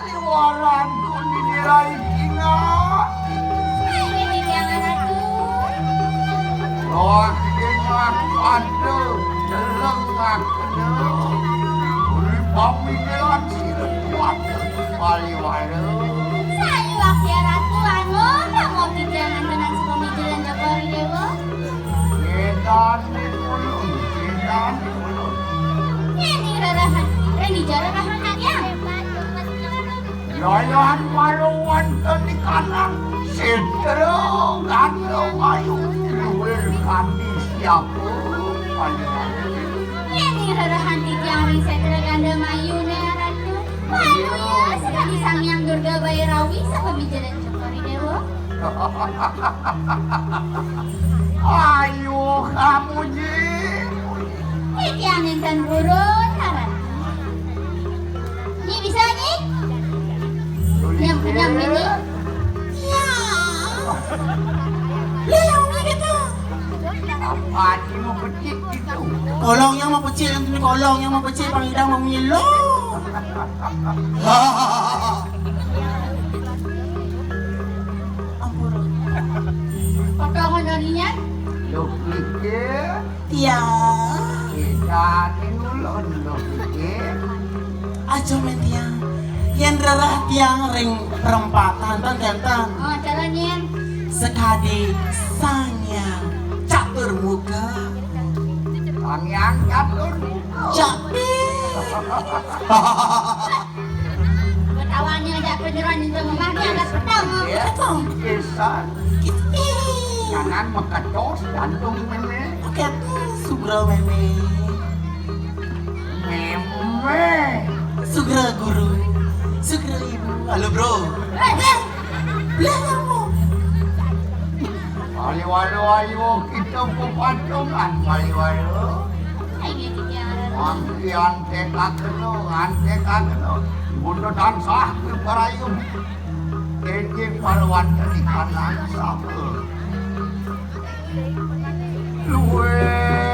Liwaran ku nini rai kinga. Roh kinga kadu lengak kena. Uli pamikiran sirip kuat paliwara. Sayuwakti Ratu anu, namo titiang antunan sapamikiran Cokor I Dewa. Edan ulun, edan ulun. Ini rarahan, ini jarahan titiang. Yayan malu wonten di kanang setra gandeng ayu luwir kadi siapa. Ini rarahan titiang ring setra gandeng ayu, Ratu. Malu ya, sakadi Sang Hyang Durga Bairawi sapamikiran Cokor I Dewa. Ayu kamu, Ji. Titiang nénten purun, Ratu. Nyi bisa, Nyi? Nyam, nyam, Nyi. Iya. Lu yang ngomong gitu. Apa sih mau pecik gitu? Kolong yang mau pecik, yang ini kolong yang mau pecik, Bang Idang mau ngilu. Ampun. Potongan darinya? Loh, mikir. Tiang. Kita ulun loh, mikir. Aja men tiang. Yen rerah tiang ring perempatan ten kenten. Oh, cara nyen. Sekadi Sang Hyang Catur Muka. Sang Hyang Catur Muka. Capi. Ketawanya aja penyeran itu memakai alat petang. Ya, pisan. Gitu. Jangan meketos jantung meme. Oke, sugra meme. Meme. Sugra guru. Sugra ibu. Halo, bro. Eh, eh. Belah kamu. Paliwara ayu kita pepatungan, Paliwara. Ayo, Titiang. Mangkian tekakno, antekakno. Bundo tansah keparayung. Kenging parwanteni kanang sapa. Luwih.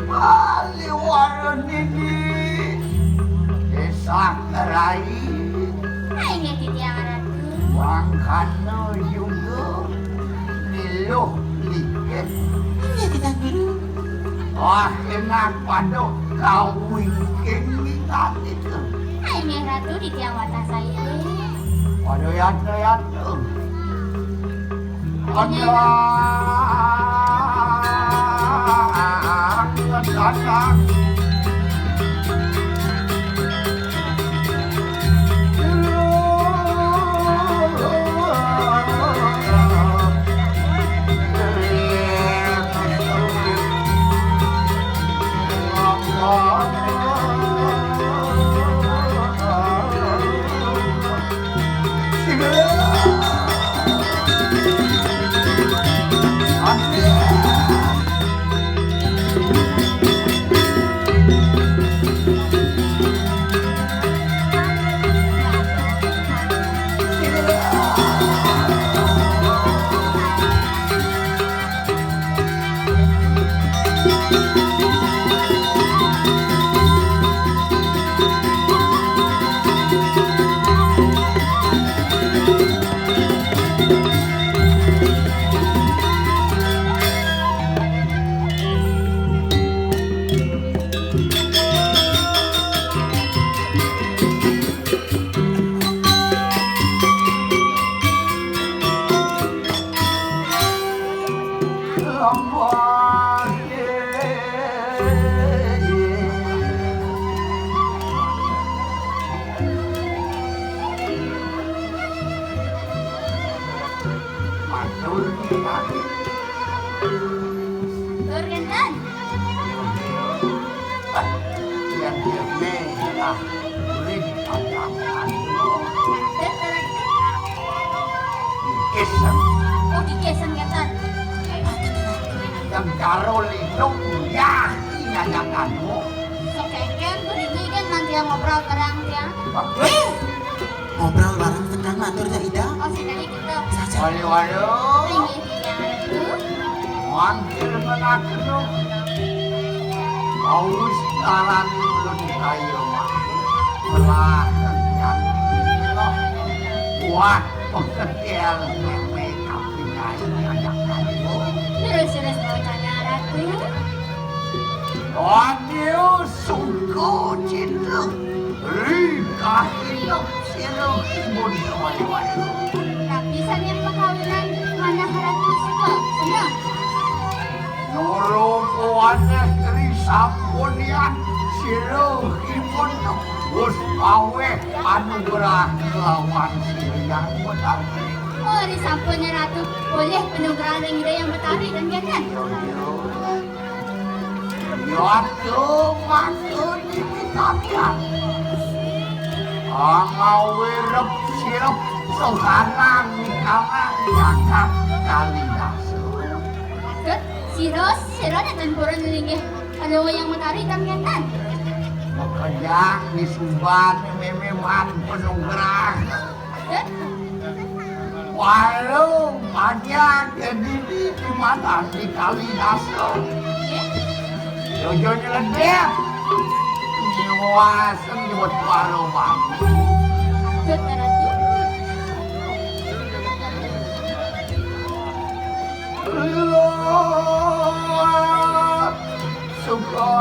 Paliwara nini. Desa Kerai. Ayo, Titiang Ratu. Mangkana juga niluh likit. Iya, Titiang Guru. Wah, enak pada kawingking di kaki tu. Ai, nggih, Ratu, di tiang watah saya. Pada yatra-yatra. Ada datang. Matur kinasih. Tur kinten. Yang kene, ah, urip panjang. Kikis. Oh, kikis kinten. Yang karo lino ya, inyanyakanmu. Sok kengken, kudu nyigen nanti yang ngobrol bareng tiang. Wih, ngobrol bareng tekan matur ya, Ida. Oh, sing tadi kita. Saja. Waduh, waduh. Inggih, Ida Ratu. Mangkir menakenu. Aus taran ulun kayu mah. Belah kenyang. Wah, peketel meme kapinai ajak kayu. Terus, terus, mau tanya Ratu. Waduh, sungguh cinta. Ri, kahidup sira imun wali-wali. Tapi saking pekawinan manah Ratu suka, seneng. Nurung waneh ri sampunian sira imun wus aweh anugerah lawan sira yang benar. Oh, ri sampun Ratu oleh penugrahan ring Ida Yang Betari dan genten. Yatu mangkun di Pitamian. Angawirep sirep soganan kawan jagat Kalidasa. Maksud, sira, sira nenten purun linggih Palungguh Yang Betari tan ngenten. Makejang di suban mememan penugrah. Walau banyak jadi di, di mana di Kalidasa. Jojo nyeledep. Nyiwasen nyebut walau banyak. Suka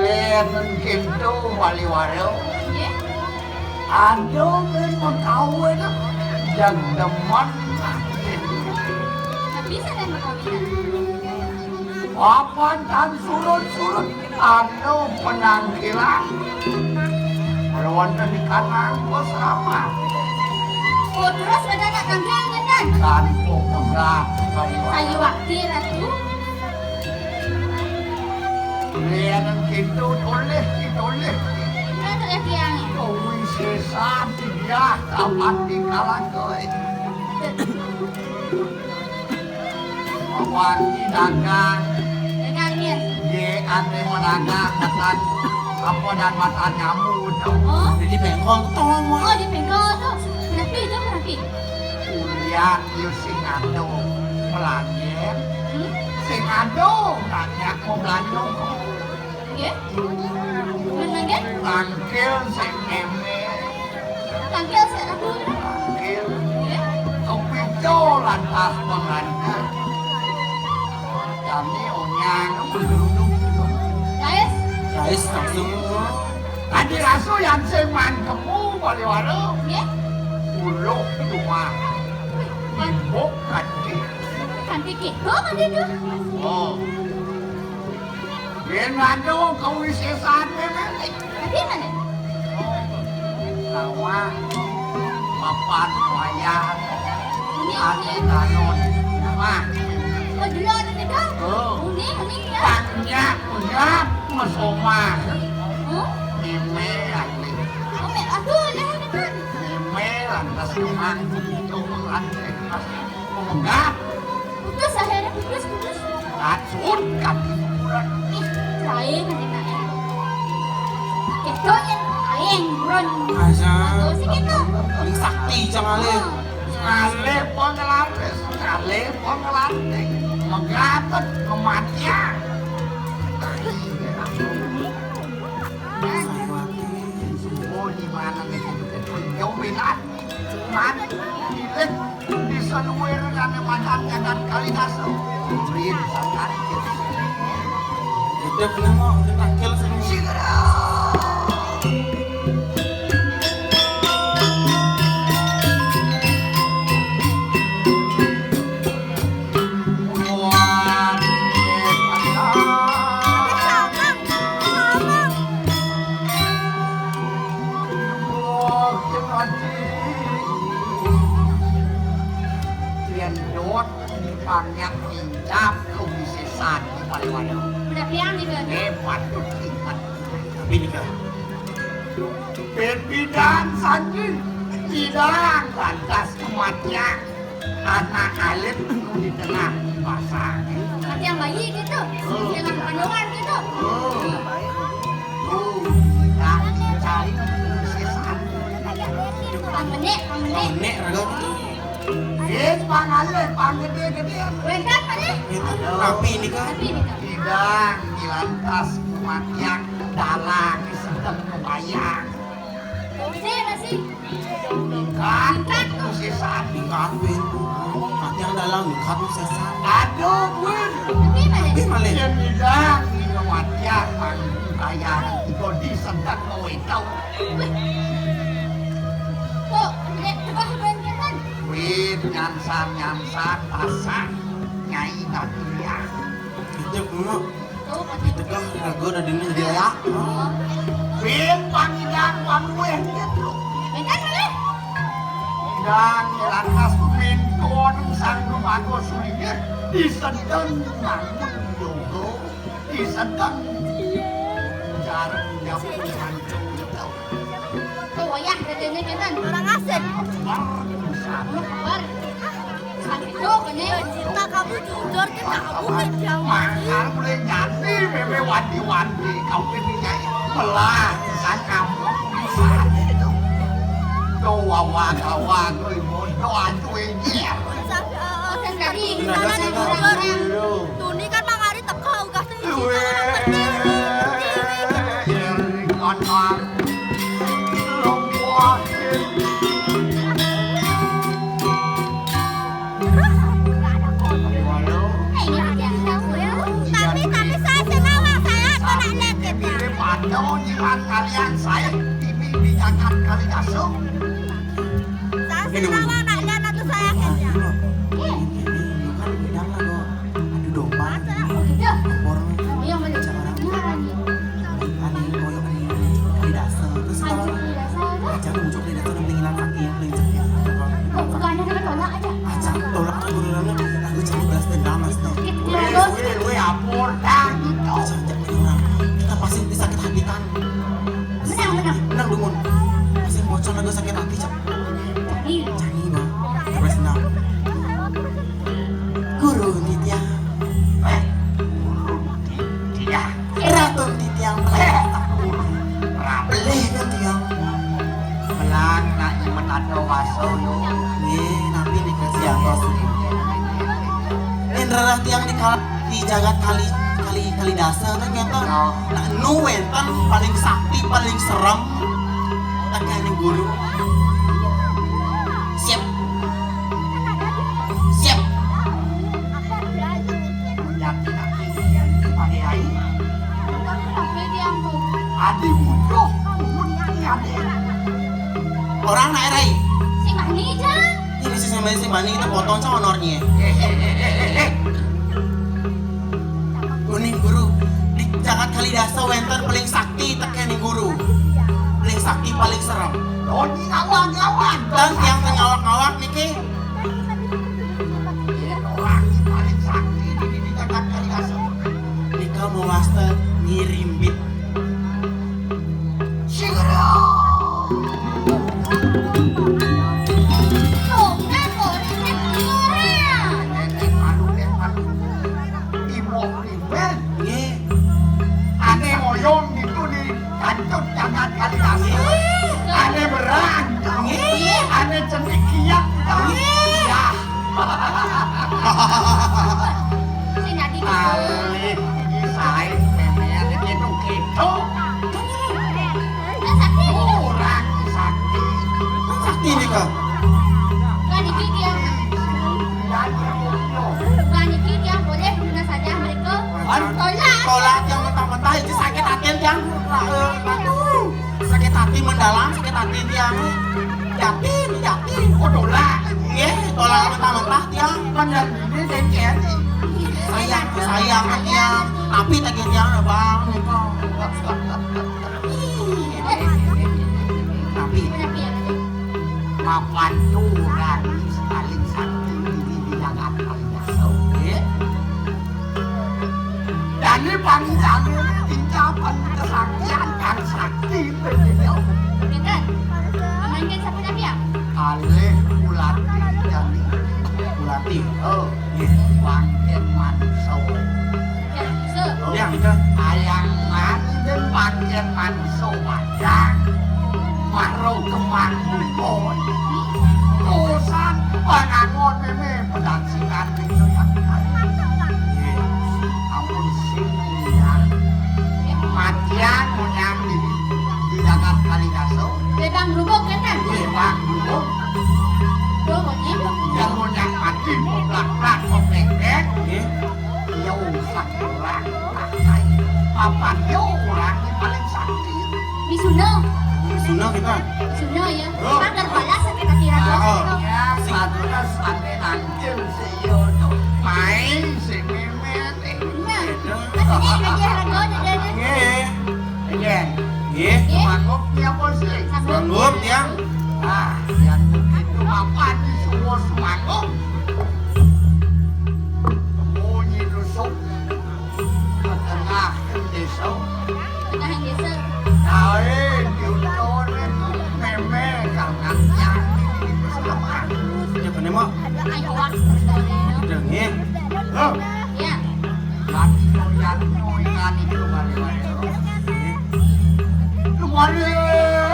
Lén kintu wali-wali. Nggih. Aduh, men mengkawin yang demen. Tapi saya mau kawinan. Papan tan surut-surut anu penangkilan. Kalau wonten di kanang bos ramah. Oh, terus ada anak tangkil ngeten. Tanpa pegat kayu. Kayu wakti, Ratu. Lihat itu oleh, itu oleh. Kita tak lihat tiang. Kawi sesat. Ya, dapat dikalakeun. Wani dagang. Dagang, ya. Ye, ane mah dagang, matan apa dan matan nyambut. Oh. Jadi bengkong tong. Oh, di bengkong tuh. Berarti itu berarti. Kuliah, yuk sing ado pelangir. Hmm? Sing ado, banyak mau belanja. Nggih. Mun nggih? Tangkil sing eme. Tangkil sing aduh. Tangkil. Nggih. Kepico lantas pengantin. Kami onyang menunduk. Guys. Guys, langsung. Tadi rasu yang sing mangkemu bali warung. Nggih. Puluh cuma. Wih, man- Bok kanti. Kanti gitu kan itu. Oh. Yen anu kawisésan mémé. Tapi mana? Lawan papan wayang. Ini, ini. Ati talon. Wah. Oh, dulu ada kita. Oh. Ini, ini ya. Banyak, banyak, mesoma. Oh? Mémé, ati. Oh, mé-, aduh, ada, ada, ada. Mémé, lantas memang. Itu, lantas. Enggak. Putus, akhirnya putus, putus. Racun kaki hiburan. Ih, lain, lain, lain. Gitu ya, lain, buron. Asa. Sih gitu. Paling sakti, jangan lain. Oh. Sekali pengelanting, sekali pengelanting. Menggatet, kematian. Oh, di mana nih? Jauh beda. Mat, ilit, di saluir kami makan jagat Kalidaso. Ilit, sangat. Hidup nama, udah tangkil sih. Segera. Buat Yen dot dipanjak pincap, lu bisa sadi paliwara. Udah pian nih, Kak. Eh, patut ingat. Tapi nih, Kak. Pimpinan sanji, tidak lantas kematian. Anak alit di tengah pasar. Macam bayi gitu, dengan pandangan gitu. Oh, oh, kita cari sesuatu. Pang menek, pang menek. Menek, raga. Yes, pang alit, pang gede-gedean. Wedan mana? Itu rapi ini kan. Rapi ini kan. Tidak, di lantas kematian dalam sedang kebayang. Masih, masih. Mingkat, mingkat tuh sesat. Mingkat pintu. Mingkat yang dalam, mingkat tuh sesat. Aduh, gue. Tapi mana? Tapi malah. Yang bilang, ini kematian, pang kaya, itu disentak mau itu. Wih. Kok, ini tebah banyakan? Wih, nyansan, nyansan, pasang, nyai tak kuliah. Itu, Mak. Ditegah raga dadine jadi aya. Bin pangidang pangluwih gitu. Enten malih. Idang lantas mintun sang dumago sulingit disedeng nangun yoga, disedeng jarang jam. Tuh wayah dadine kenen. Orang asik. Wah, wah. Sakit tuh, ini. Cinta kamu jujur, kita kamu kejam. Makar boleh jadi, meme wanti-wanti. Kau ini nyai belah, san kamu bisa itu. Tuh wawa kawa, tuh bodoh, tuh ini. Tadi, tadi, tadi, tadi. Tuni kan mangari teko, ugas tuh. Tapi, tapi saya senang lah, saya kena lihat gitu. Kalian saya ini di Jakarta kali masuk. Saya senang lah, nak lihat tuh saya akhirnya. Ini, ini, ini, kan beda lah, dong. Adu domba. Masa? Oh, gitu? Kompor. Oh, iya, bener. Cara. Beneran, ya. Ani, koyo ani, ani dasar. Terus kalau Ani dasar, apa? Aja muncul di dasar, mending hilang kaki, mending cek. Oh, bukannya kita tolak aja. Aja tolak tuh, beneran. Aku cuma balas dendam, Mas, nih. Gitu, weh, terus? Weh, weh, ampun, dah, gitu. Aja, aja, beneran. Kita pasti disakit hatikan. Menang, menang. Menang, Dumun. Pasti bocor. Lagu sakit hati, cek. Janina. Terus, nah. Guru Ditya. Eh, Guru Ditya. Ratu Ditya. Eh, Guru. Belih kan tiang. Belang nak imet ada waso yo. Nggih, napi nika siantos? Indra tiang di kal-, di jagat kali, kali, kali dasa kan kata. Oh. Nah, nu wénten paling sakti, paling serem. Tekan guru. Siap. Siap. Yakin aku yang dipakai ai. Adi butuh, umurnya adi. Orang naik rai. Sing bani, Jang. Ini si sing bani, sing bani kita potong sama honornya. Eh, eh, eh, eh, eh, eh. Kuning guru, di jagat Kalidasa wénten paling sakti tekan guru. Paling sakti, paling serem. Oh, ini ngawang-ngawang. Dan yang ngawak-ngawak niki. Ini orang paling sakti di, di jagat Kalidasa. Nika mawasta Nyi Rimbit. Segera. Tuh, kan, Bo, ini kan orang. Nenek malu, nenek malu. Ibu Rimbit. Nggih. Ane ngoyong itu di kancut jagat Kalidasa. Nggih. Ane berang. Nggih. Ane cendekiak. Nggih. Ya. Sing dadi gitu. Alih, iki saé memean iki nu ketok. Nah, sakti. Ora sakti. Sakti nika. Lah niki tiang. Lah niki tiang boleh guna saja mereka. Aduh, tolak. Tolak yang mentah-mentah itu sakit hati tiang. Aduh, sakit hati mendalam, sakit hati tiang. Yatim, yatim, oh, tolak. Nggih, tolak mentah-mentah tiang. Bener ini dengki. Sayang, sayang tiang. Tapi tak tiang ada bang. Tapi mapan tuh orang paling sakti di, di Jakarta. Nggih. Dani panjang tingkapan kesaktian kang sakti berbeda. Pinten? Mangkin sampun napi ya? Kalih Kulati Dani. Kulati. Oh, nggih. Bangkit manso. Ya, su. Yang itu. Ayang manten bangkit manso padang. Maro kemang bukon. Urusan pangangon meme pedansikan itu yang paling. Amun sing yang matian monyang di, di dagat Kalidasa. Bebang lubuk kan? Bebang lubuk. Tuh, monyang. Yang monyang mati, plak-plak, kopek-pek. Nggih. Iya, usah kurang. Papan yo orang yang paling sakti. Misuna. Misuna kita. Misuna ya. Oh. Pagar balas sakit hati raja. Oh. Ya, sing satu sampai nangkil si yo tuh. Main si Mimin. Nah, kan ini lagi harga aja, aja. Nggih. Iya. Nggih. Nggih. Manggup dia posisi. Sanggup. Sanggup ya. Ah, yang begitu apa di suwo semanggup. Temunyi lusuk. Tengah desa. Tengah desa. Kae diutone meme kang nang yang ini bersama. Ya, kene, Mak. Ayo, Wak. Udah, nggih. Loh. Ya. Lagi yang nyoikan itu balik. Lu balik.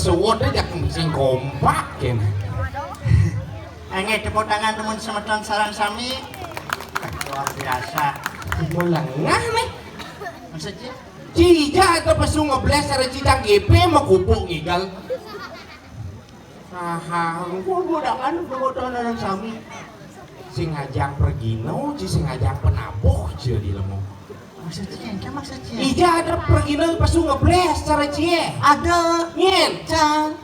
Suwud aja sing kompak kéné. Nggih, tepuk tangan temen semeton sareng sami. Luar biasa. Melengah nih. Maksudnya? Cija atau pesu ngebles ada cicang G P sama kupuk ngigal. Aha, engko godakan godakan sareng sami. Sing ngajak pergino, ci sing ngajak penabuh, cia di lemo. Maksudnya, maksudnya? Ija ada pergino pesu ngebles cara cie. Ada. Nyén. Cang.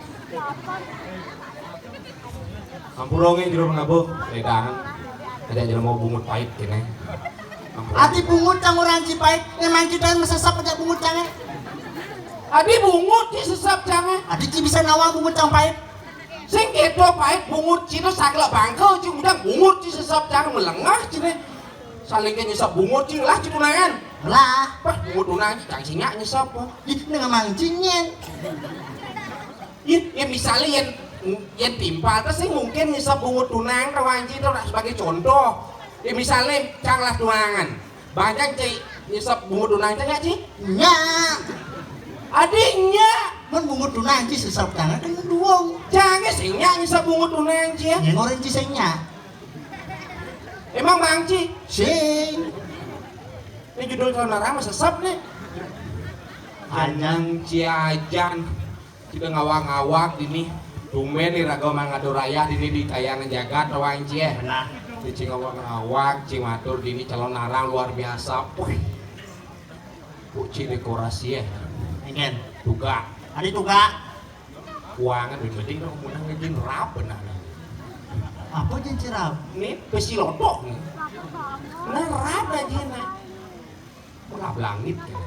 Ampura nggih jero penabuh, wedangan. Ada jelema bungut pait kéné. Ampura. Adi bungut cang orang Cipait, memang kita mesesep aja bungut cangé. Adi bungut ci sesep cangé. Adi ci bisa nawang bungut cang pait. Sing kéto pait bungut ci to saklek bangké ci udang bungut ci sesep cangé melengah ci né. Saling ké nyesep bungut ci lah ci tunangan. Lah, pas bungut tunangan ci cang sinyak nyesep. Ih, nang mang ci nyén. Yén, yén misalé yén, yén timpal, terus sing mungkin nyesep bungut tunang, kawan ci, itu sebagai contoh. Yén misalé, cang lah tunangan. Banyak ci nyesep bungut tunang, cang ya, ci? Nya. Adiknya. Mun bungut tunang, ci sesep tangan kan duwung. Cang sing nya nyesep bungut tunang, ci ya? Nya ngoréng ci sing nya. Emang Bang Ci? Sing. Ini judul saudara mah sesep nih. Anyang Ciajan. Kita ngawak-ngawak dini. Tumben nih raga mangado raya dini di tayangan jagat, Wang Cie. Nah, di ci ngawak-ngawak, ci matur dini calon arang luar biasa. Puh. Puci dekorasi ya. Engen. Tuga. Adi tuga. Kuangan duit penting dong, menang ngejin rap benar. Apa jin cirap? Nih, besi lotok nih. Nah, rap aja nah. Pelap langit ya.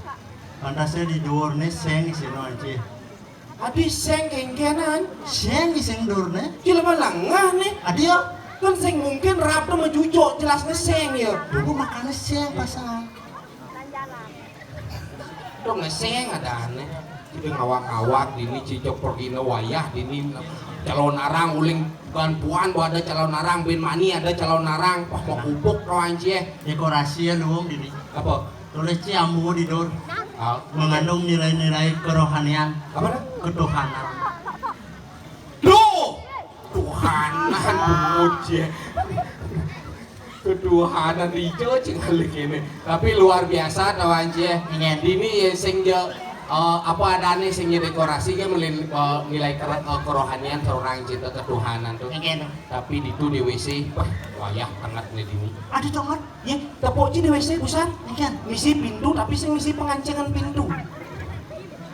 Pantasnya di duur nih seng sih no aja. Adi seng kengkenan. Seng di seng duur nih. Gila mah lengah nih. Adi ya. Kan seng mungkin rap tuh mejujo jelasnya seng ya. Dulu makannya seng pasang. Tuh ngeseng ada aneh. Itu ngawak-ngawak dini cicok pergi wayah dini calon arang uling bukan puan bahwa ada calon arang bin mani ada calon arang wah mau kupuk kawan cie. Dekorasi ya luung dini. Apa? Tulis ci ambu di dur. Ah. Mengandung nilai-nilai kerohanian. Apa dah? Ketuhanan. Duh! Tuhanan bungut cie. Ketuhanan ijo cing alik ini. Tapi luar biasa kawan cie. Ingin. Dini ya sing je eh, apa adanya sing dekorasi kan melin eh, nilai kero- eh, kerohanian seorang cinta ketuhanan tuh. Ingin. Tapi di itu di W C, wah, wayah tengah nih dini. Aduh tongan. Ya, tepuk ci di W C busan. Ingin. Misi pintu tapi sing misi pengancengan pintu.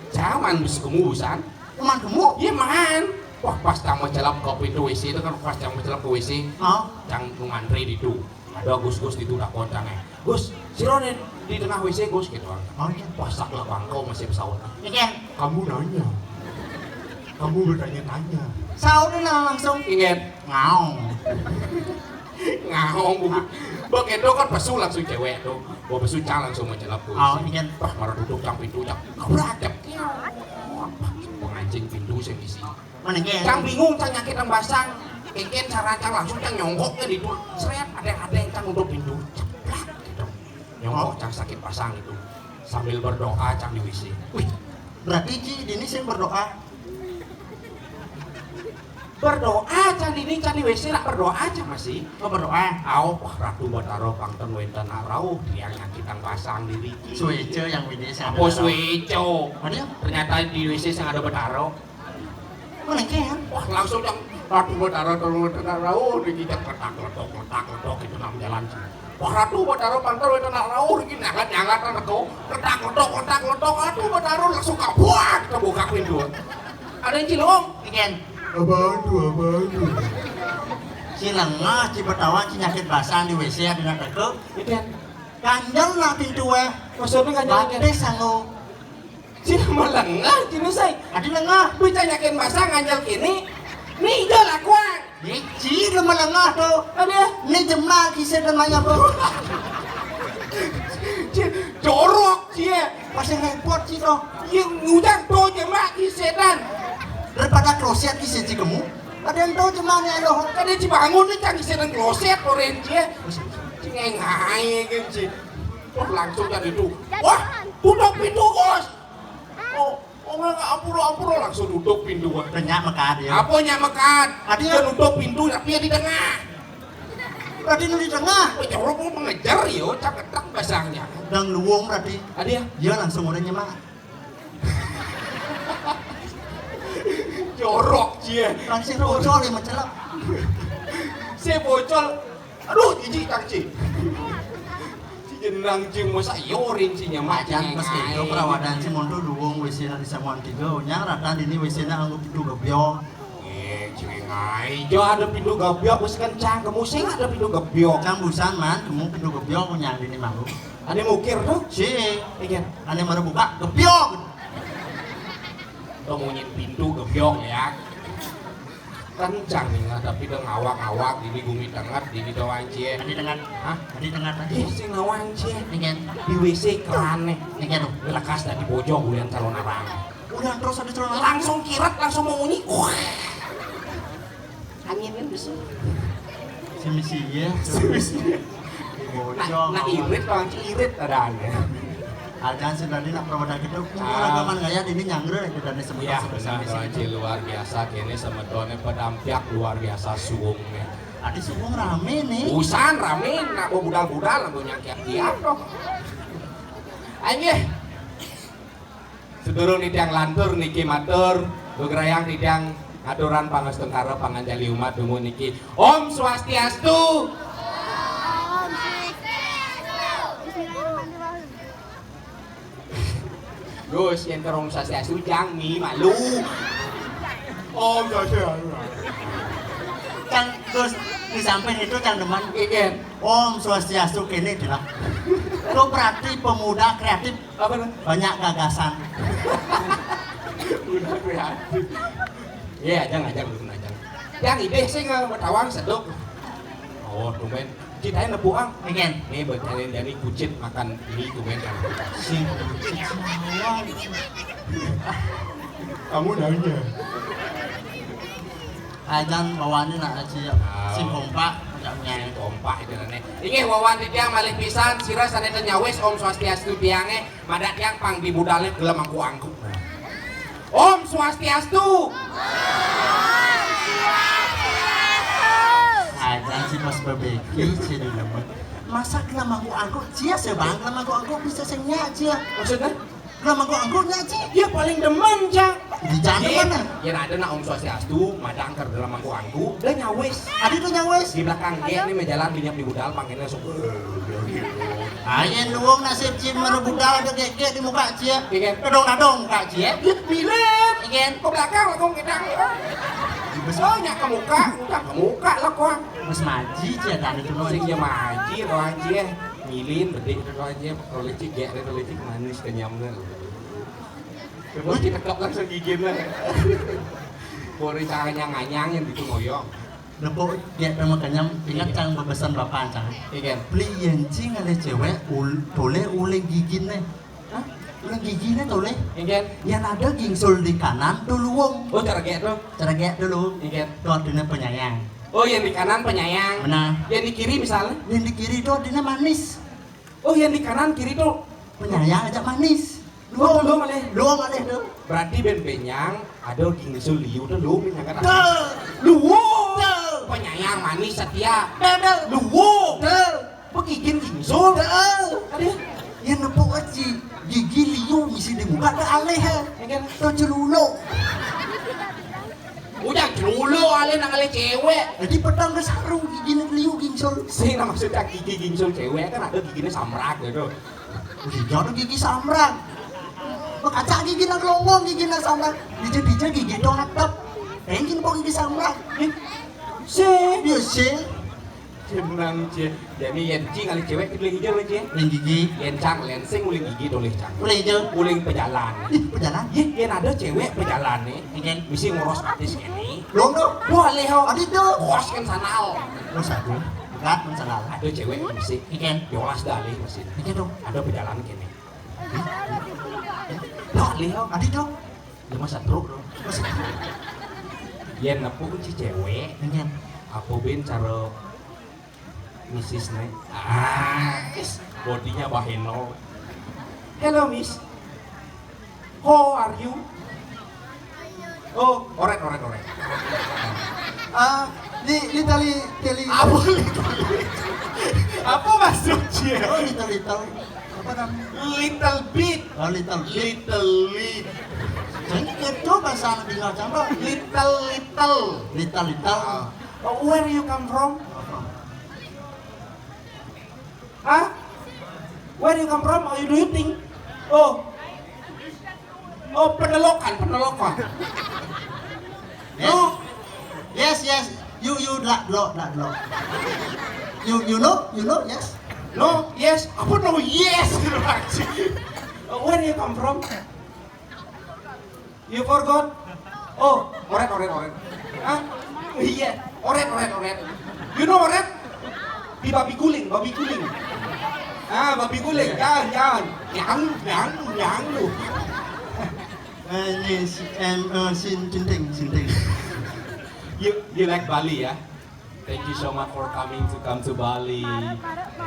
Zaman bisa kemu busan. Teman kamu? Iya man. Wah pas cang mencelap ke pintu W C itu kan pas cang mencelap ke W C. Oh. Cang ngantri di itu. Ada Gus Gus di itu udah kontang ya. Gus, siro nih di tengah W C Gus gitu kan. Oh iya. Wah saklek bangkau masih pesawat. Iya. Kamu nanya. Kamu bertanya-tanya. Saudara langsung. Ingat. Ngau. Ngau. Bang Endo kan pesu langsung cewek tuh. Bawa pesu cang langsung mencelap tuh. Oh, iya. Wah, marah duduk cang pintu cang. Kabrak cang. Pengancing pintu saya isi. Mana ke? Cang bingung cang nyakit yang basang. Kengken cara cang langsung cang nyongkok ke itu. Seret ada ada yang cang untuk pintu. Ceplak gitu. Nyongkok cang sakit basang itu. Sambil berdoa cang di W C. Wih, berarti Ci dini sing berdoa. Berdoa cang dini cang di W C nak berdoa cang masih. Oh berdoa. Au, wah Ratu Batara pangten wénten nak rauh tiang nyakitang basang diri. Suéca yang W C sing ada. Apa suéca? Ada? Ternyata di W C sing ada Batara. Mana ke ya? Wah langsung yang Ratu Batara terus wénten nak rauh dikicak letak letok letak letok itu nang jalan. Wah Ratu Batara pangten wénten nak rauh iki nyangat nyangat nang teko. Letak letok letak letok Ratu Batara langsung kabuak kebuka pintu. Ada yang cilung? Ikan. Abang tuh, abang tuh. Si lengah, si betawa, si nyakit basang di W C ada nak teko. Ikan. Ganjel nak pintu eh. Maksudnya ganjel ikan. Batis sanggup. Cina mah lengah, cina say. Adi lengah. Bisa nyakin basang ganjel kini. Nih jual lakuan. Ni ci lu melengah tu. Ada. Ni jemla kisah namanya bro. Ci- Jorok cie. Pasti repot ci tu. Yang ngujang tu jemla kisah dan. Daripada kloset kisah ci kamu. Ada yang tahu cuma ni loh. Kan dia cibangun ni canggih sedang kloset orange cie. Cengengai kan cie. Wah langsung kan itu. Wah tutup pintu Gus. Oh Oh, nggak, ampura, ampura, langsung nutup pintu. Nyak mekat ya. Apa nyak mekat? Ada. Dia nutup pintu, tapi ya di tengah. Berarti nu di tengah. Wah, jorok mau mengejar yo, cak ketak basangnya. Dang luwung berarti. Ada ya? Dia langsung orangnya mah. Jorok cie. Langsung bocor ya mencelak. Si bocor. Aduh, jijik cang cie. Si jenang cie, masa yorin si nyaman. Ajan pas gitu perawadan si monto luwung W C na di samuan tiga, nyang ratan ini W C na anggo pintu gebyok. Eh, cewek ngai. Jo ada pintu gebyok, bos kencang. Kamu sing ada pintu gebyok. Cang busan man, kamu pintu gebyok punya di ini malu. Ada mukir tuh? Si. Iya. Ada baru buka, gebyok. Tuh munyi pintu gebyok ya. Kencang nih, tapi udah ngawak-ngawak, ini gumi tenget, ini doang cie. Tadi tenget. Hah? Tadi tenget tadi. Ih, si ngawang cie. Ini kan. Di W C keran nih. Ini kan tuh. Lekas dari pojok, bulan calon abang. Udah terus ada celana langsung kiret, langsung mau munyi. Wah. Angin kan bisa. Si misi ya. Si misi. Nah, nah, irit, Bang, irit ada angin. Ajan si tadi nak perawadan gitu. Ah. Rekaman gaya ini nyangre itu dan semua. Iya, benar, Bang, luar biasa. Kini semetonnya pedampiak luar biasa suwungnya. Tadi suwung rame nih. Usan rame, nak budal-budal, aku nyangkiak dia tuh. Anjir. Sedurung titiang lantur niki matur, begerayang titiang aturan pangastungkara panganjali umat dumun niki. Om Swastiastu. Gus, yang ke Om Swastiastu jang mi malu. Om Swastiastu. Cang Gus, di samping itu cang demen. Iya. Om Swastiastu kene dah. Lo berarti pemuda kreatif. Apa tuh? Banyak gagasan. Udah kreatif. Iya, ajang, ajang, belum ajang. Yang ide sih nggak mau tawang sedok. Oh, tumben. Ceritain nepuang. Pengen. Nih buat kalian dari kucit makan ini tumben kan. Sing kucit semua. Kamu nanya. Ajan bawaannya nak aja ya. Ah. Sing kompak, agaknya. Sing kompak itu nih. Ini wawan tiang malih pisan, sira sané nyawis Om Swastiastu tiangé, madak tiang pang di budalnya gelem aku angkuk. Om Swastiastu. Ajan si pas bebeki, si di depan. Masa gelem aku angkuk, cia sih bang, gelem aku angkuk bisa sing nyak cia. Maksudnya? Dalam mangkuk angkuknya, Ci. Ya, paling demen, Cak. Di jana mana? Ya, ada nak Om Swastiastu, madang ker dalam mangkuk angkuk, dah nyawis. Ada tuh nyawis. Di belakang dia ini menjalan, dinyap di budal, panggilnya sok. Ayen luwung nasib Ci merebudal ada gek-gek di muka Ci ya. Iya, kan? Kedong-nadong muka Ci ya. Ya, bilet. Iya, kan? Ke belakang lah, kong kita. Banyak ke muka, udah ke muka lah, kong. Mas maji Ci ya, tadi tuh. Sing ya maji, kong Ci ya. Milin, bedik, kong Ci ya. Kalau licik, gek, kalau licik manis, kenyamnya. Terus ditekep langsung gigitnya. Pori caranya nganyang yang gitu ngoyong. Nepuk dia sama kenyam, ingat cang bebesan bapak cang. Iya. Beli yencing ada cewek, ul, toleh uling gigit nih. Hah? Uling gigit nih toleh. Iya. Yang ada gingsul di kanan tuh luwung. Oh, cara gek tuh. Cara gek dulu. Iya. Tuh artinya penyayang. Oh, yang di kanan penyayang. Benar. Yang di kiri misalnya? Yang di kiri itu artinya manis. Oh, yang di kanan kiri tuh penyayang aja manis. Luwung, luwung malih. Luwung malih tuh. Berarti ben penyang ada gingsul liu tuh luwung penyang kan? Tuh. Luwung. Tuh. Penyayang manis setia. Tuh, tuh. Luwung. Tuh. Begigin gingsul. Tuh. Aduh. Ya nepuk aja. Gigi liu misi di muka tuh alih ya. Ya kan? Tuh celuluk. Ujang celuluk alih nang alih cewek. Jadi petang ke saru gigi liu gingsul. Sing maksudnya gigi gingsul cewek kan ada giginya samrak gitu. Udah jangan gigi samrak. Makaca gigi nang longong gigi nang samrak. Dija-dija gigi dong atap. Engin kok gigi samrak. Eh, sih. Iya sih. Jenang cie. Jadi yen ci ngalih cewek gitu hijau lah cie. Uling gigi. Yen cang lensing uling gigi tulis cang. Uling hijau. Uling pejalan. Ih, pejalan? Iya, yen ada cewek pejalan nih. Ikan. Mesti ngurus artis ini. Belum tuh. Wah, leho. Adi tuh. Kos kan sanal. Terus aku. Berat kan sanal. Ada cewek mesti. Ikan. Yolas dah alih mesti. Ikan tuh. Ada pejalan kene. Wah, leho. Adi tuh. Lu masa truk lu. Yen nepuk ci cewek. Ikan. Apa bin cara Missis nih. Ah, is, bodinya bahenol. Hello, Miss. How are you? Oh, oret, oret, oret. Ah, di, di tali, tali. Apa little? Apa maksudnya? Oh, little, little. Apa namanya? Little bit. Oh, little bit. Little bit. Jadi itu bahasa Inggris apa? Little, little. Little, little. Ah. Oh, where you come from? Hah? Where you come from? How you do you think? Oh. Oh, Penelokan, Penelokan. Yes. No. Yes, yes. You, you, dlak, dlok, dlak, dlok. You, you know? You know? Yes. No, yes. Apa no yes? Uh, where you come from? You forgot? Oh, oret, oret, oret. Hah? Iya, oret, oret, oret. You know oret? Di babi guling, babi guling. Ah, babi guling. Jangan, jangan. Jangan, jangan, jangan lu. Eh, ini si, em, eh, sin, sinting, sinting. You, you like Bali, ya? Thank you so much for coming to come to Bali.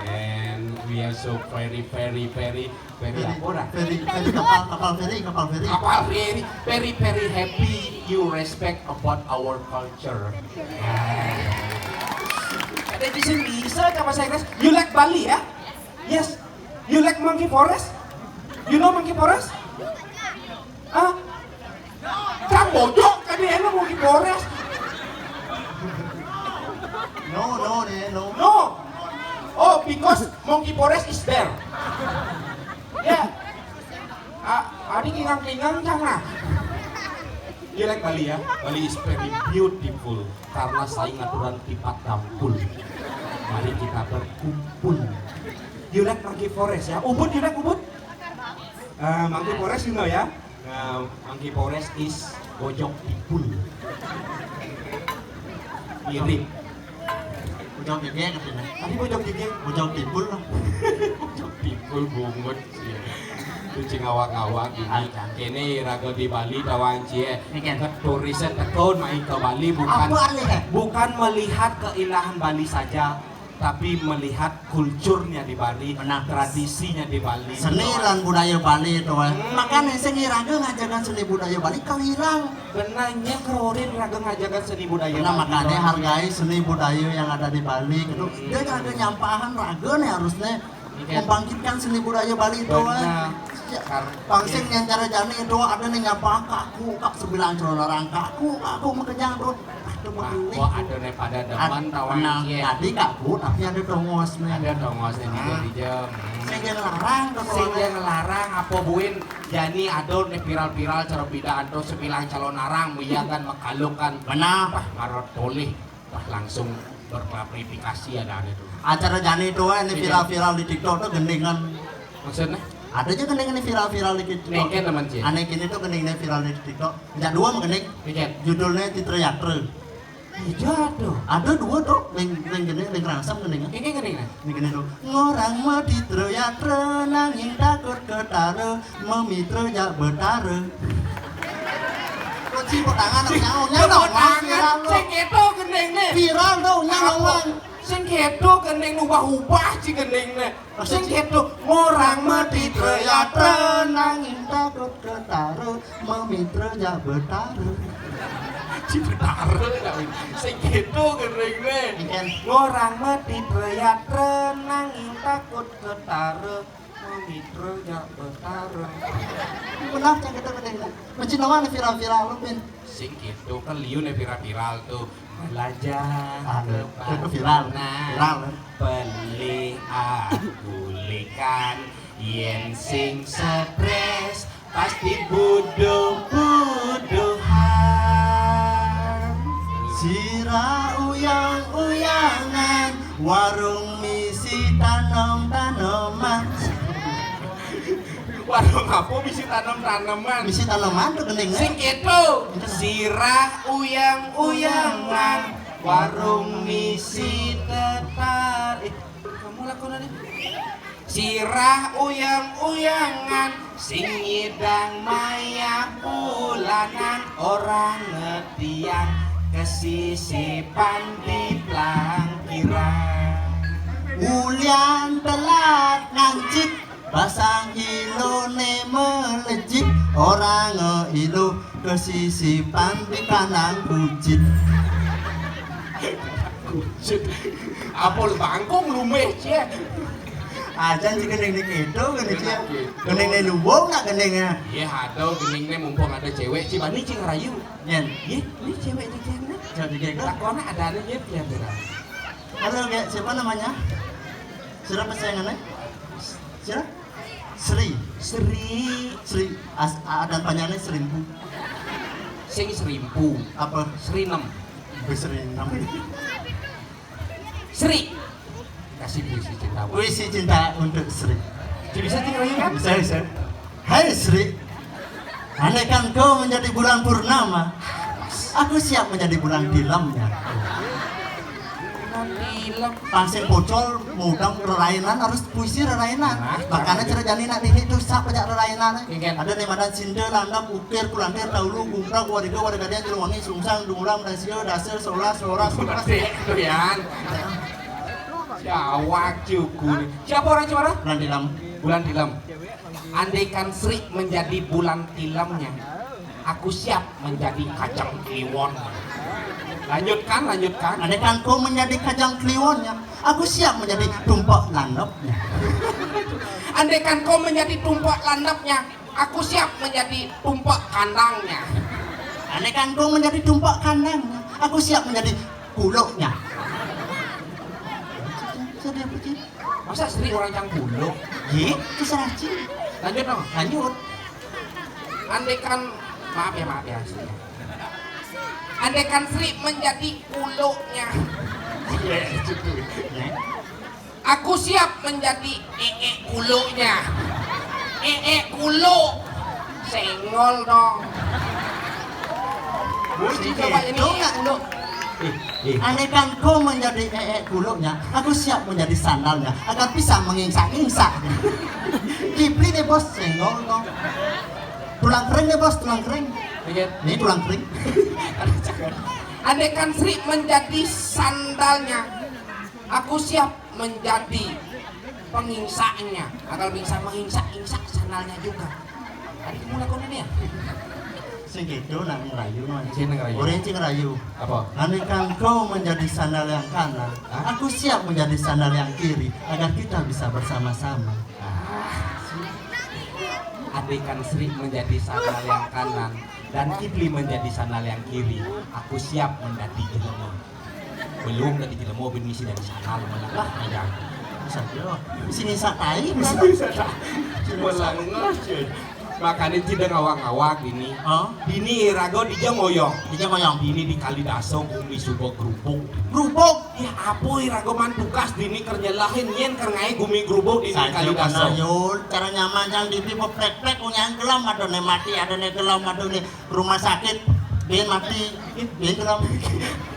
And we are so very, very, very, very apa dah? Ferry, ferry, kapal, kapal ferry, kapal ferry. Kapal ferry, very, very happy you respect about our culture. Ada di sini bisa ke bahasa Inggris. You like Bali, ya? Yes. You like Monkey Forest? You know Monkey Forest? Hah? Kan bojok tadi, emang Monkey Forest? No, no, ne, no. No. Oh, because Monkey Forest is there. Ya. Ah, adi kingang-kingang sana. You like Bali, ya? Bali is very beautiful karena saing aturan tipat dampul. Mari kita berkumpul. You like Monkey Forest, ya? Ubud, you like Ubud? Eh, Monkey Forest, you know, ya? Nah, Monkey Forest is bojok tipul. Mirip. Bojok gege katanya. Tadi bojok gege. Bojok tipul lah. Bojok tipul bungut. Iya. Itu cing awak-awak ini. Acan. Kene raga di Bali tawang cie. Ini kan. Ke turisnya tekun main ke Bali bukan, apa alih, ya? Bukan melihat keindahan Bali saja, tapi melihat kulturnya di Bali, benar, tradisinya di Bali. Seni lan budaya Bali itu, eh. Hmm. Makanya sing raga ngajakan seni budaya Bali kalau hilang. Benarnya kerorin raga ngajakan seni budaya Bali. Nah, makanya hargai seni budaya yang ada di Bali gitu. Hmm. Dia kagak nyampahan raga nih harusnya. Iya. Membangkitkan seni budaya Bali itu, eh. Benar. Ya, kar-, pangsing yang cara jani itu ada nih nyampahan kaku, kak sebilang celana orang kaku, kaku makanya tuh. Wah, ada nih pada demen tawang cie. Tadi kaku tapi ada tongos nih. Ada tongos nih, ah, di jam. Hmm. Sing ngelarang tuh. Sing ngelarang apa buin? Jani ada nih viral-viral cara bidaan tuh sebilang calon arang, muyakan, makalukan. Benar. Wah, marot polih. Wah, langsung berklarifikasi ada, ada tuh. Acara jani tuh, eh, ini viral-viral di TikTok tuh gendingan. Maksudnya? Ada aja gendingan ini viral-viral di TikTok. Nengken teman cie. Aneh gini tuh gendingan viral di TikTok. Jadwal mah gending. Nengken. Judulnya Titra Yatra. Iya tuh. Ada dua tuh, neng, neng gini, neng rangsam gini kan? Ini gini kan? Ini gini tuh. Ngorang mati Troyatra nanging takut ketara, memitra jak betara. Kok ci petangan nang nyawa, nyawa, viral tuh. Sing keto gending nih. Viral tuh, nyawa. Sing keto gending ubah-ubah ci gending nih. Sing keto ngorang mati Troyatra nanging takut ketara. Memitra jak betara. Ci betara, sing gitu gending nih. Iya. Ngorang mati Troyatra nanging takut ketara. Memitra jak betara. Benar, yang kita gending. Mencinoan viral-viral lu, Pin. Sing gitu kan liu nih viral-viral tuh. Belajar. Ada. Itu viral. Viral, kan? Beli aku likan. Yen sing stres pasti buduh-buduhan. Sira uyang-uyangan, warung misi tanom-tanoman. Warung apa misi tanom-tanoman? Misi tanaman tuh gending. Sing gitu. Sira uyang-uyangan, warung misi tetar. Eh, kamu lakonannya? Sirah uyang-uyangan, sing nyidang mayah bulanan, orang ngetiang kesisipan di plangkiran. Ulian telat ngancit, basang ilone melejit, Orang ngeilu kesisipan di kandang kucing. Kucing. Apul bangkung lumeh, cie. Acan ci gending ni kéto, gending cie. Gending ni luwung nak gending ya. Iya, ada gending ni mumpung ada cewek, ci bani ci ngerayu. Nyen. Iya, ini cewek ni, cie, ni. Jadi gégér. Takona ada ni, iya, iya, iya. Halo, Gék, siapa namanya? Siapa sayangannya? Siapa? Sri. Sri. Sri. As-, a-, dan panjangnya Srimpu. Sing Srimpu. Apa? Srinem. Ibu Srinem. Sri. Kasih puisi cinta. Puisi cinta untuk Sri. Ci bisa, ci, kan? Bisa, bisa. Hai Sri, andaikan kau menjadi bulan purnama, aku siap menjadi bulan tilamnya. Bulan tilam. Pang sing pocol, mudeng rerainan, harus puisi rerainan. Nah, makanya cara jani nak dini tuh sap aja rerainan. Iya, kan? Ada nih madan sinde, landep, ukir, kulantir, taulu, gumprag, wariga, warigadian, jero wangi, sungsang, dumulang, dasir, dasir, solas, soras, soras. Gede tuh, Yan. Jawak cukur. Siapa orang Cemara? Bulan tilam. Bulan tilam. Andaikan Sri menjadi bulan tilamnya, aku siap menjadi kacang kliwon. Lanjutkan, lanjutkan. Andaikan kau menjadi kacang kliwonnya, aku siap menjadi tumpek landepnya. Andaikan kau menjadi tumpek landepnya, aku siap menjadi tumpek kandangnya. Andaikan kau menjadi tumpek kandangnya, aku siap menjadi kuluknya. Sedih apa, Cik? Masa Sri orang cangkuluk? Ye, terserah Cik. Lanjut dong. Lanjut. Andekan, maaf ya, maaf ya, Sri. Andekan Sri menjadi kuluknya. Iya, itu tuh. Ya. Aku siap menjadi ee kuluknya. Ee kuluk. Senggol dong. Woi, coba ini dong, ee kuluk. Eh, eh. Andaikan kau menjadi ee kuluknya, aku siap menjadi sandalnya, agar bisa mengingsak-ingsak. Kipli deh, Bos, senggol dong. Tulang kering deh, Bos, tulang kering. Iya. Ini tulang kering. Andaikan Sri menjadi sandalnya, aku siap menjadi pengingsaknya. Agar bisa mengingsak-ingsak sandalnya juga. Tadi kamu lakukan ini ya? Sing gitu nak ngerayu, no. Sing ngerayu. Orang sing ngerayu. Apa? Andaikan kau menjadi sandal yang kanan, hah? Aku siap menjadi sandal yang kiri agar kita bisa bersama-sama. Ah. Andaikan Sri menjadi sandal yang kanan dan Kipli menjadi sandal yang kiri, aku siap menjadi jelema. Belum tadi jelema bin misi dari sana, malah lah, aja. Bisa dia. Sini satai, bisa. Bisa tak? Malah ngecek. Makanya tidak ngawang-ngawang dini. Hah? Dini irago dija ngoyong. Dija ngoyong. Dini di Kalidaso gumi suba grubuk. Grubuk? Ya apa irago man tugas dini kerja lahin yen ker ngaé gumi grubuk dini Kalidaso. Saja benar, Yul. Cara nyaman yang dipi beplek-plek, punya gelam, ada ne mati, ada ne gelam, ada ne rumah sakit, bin mati, bin gelam.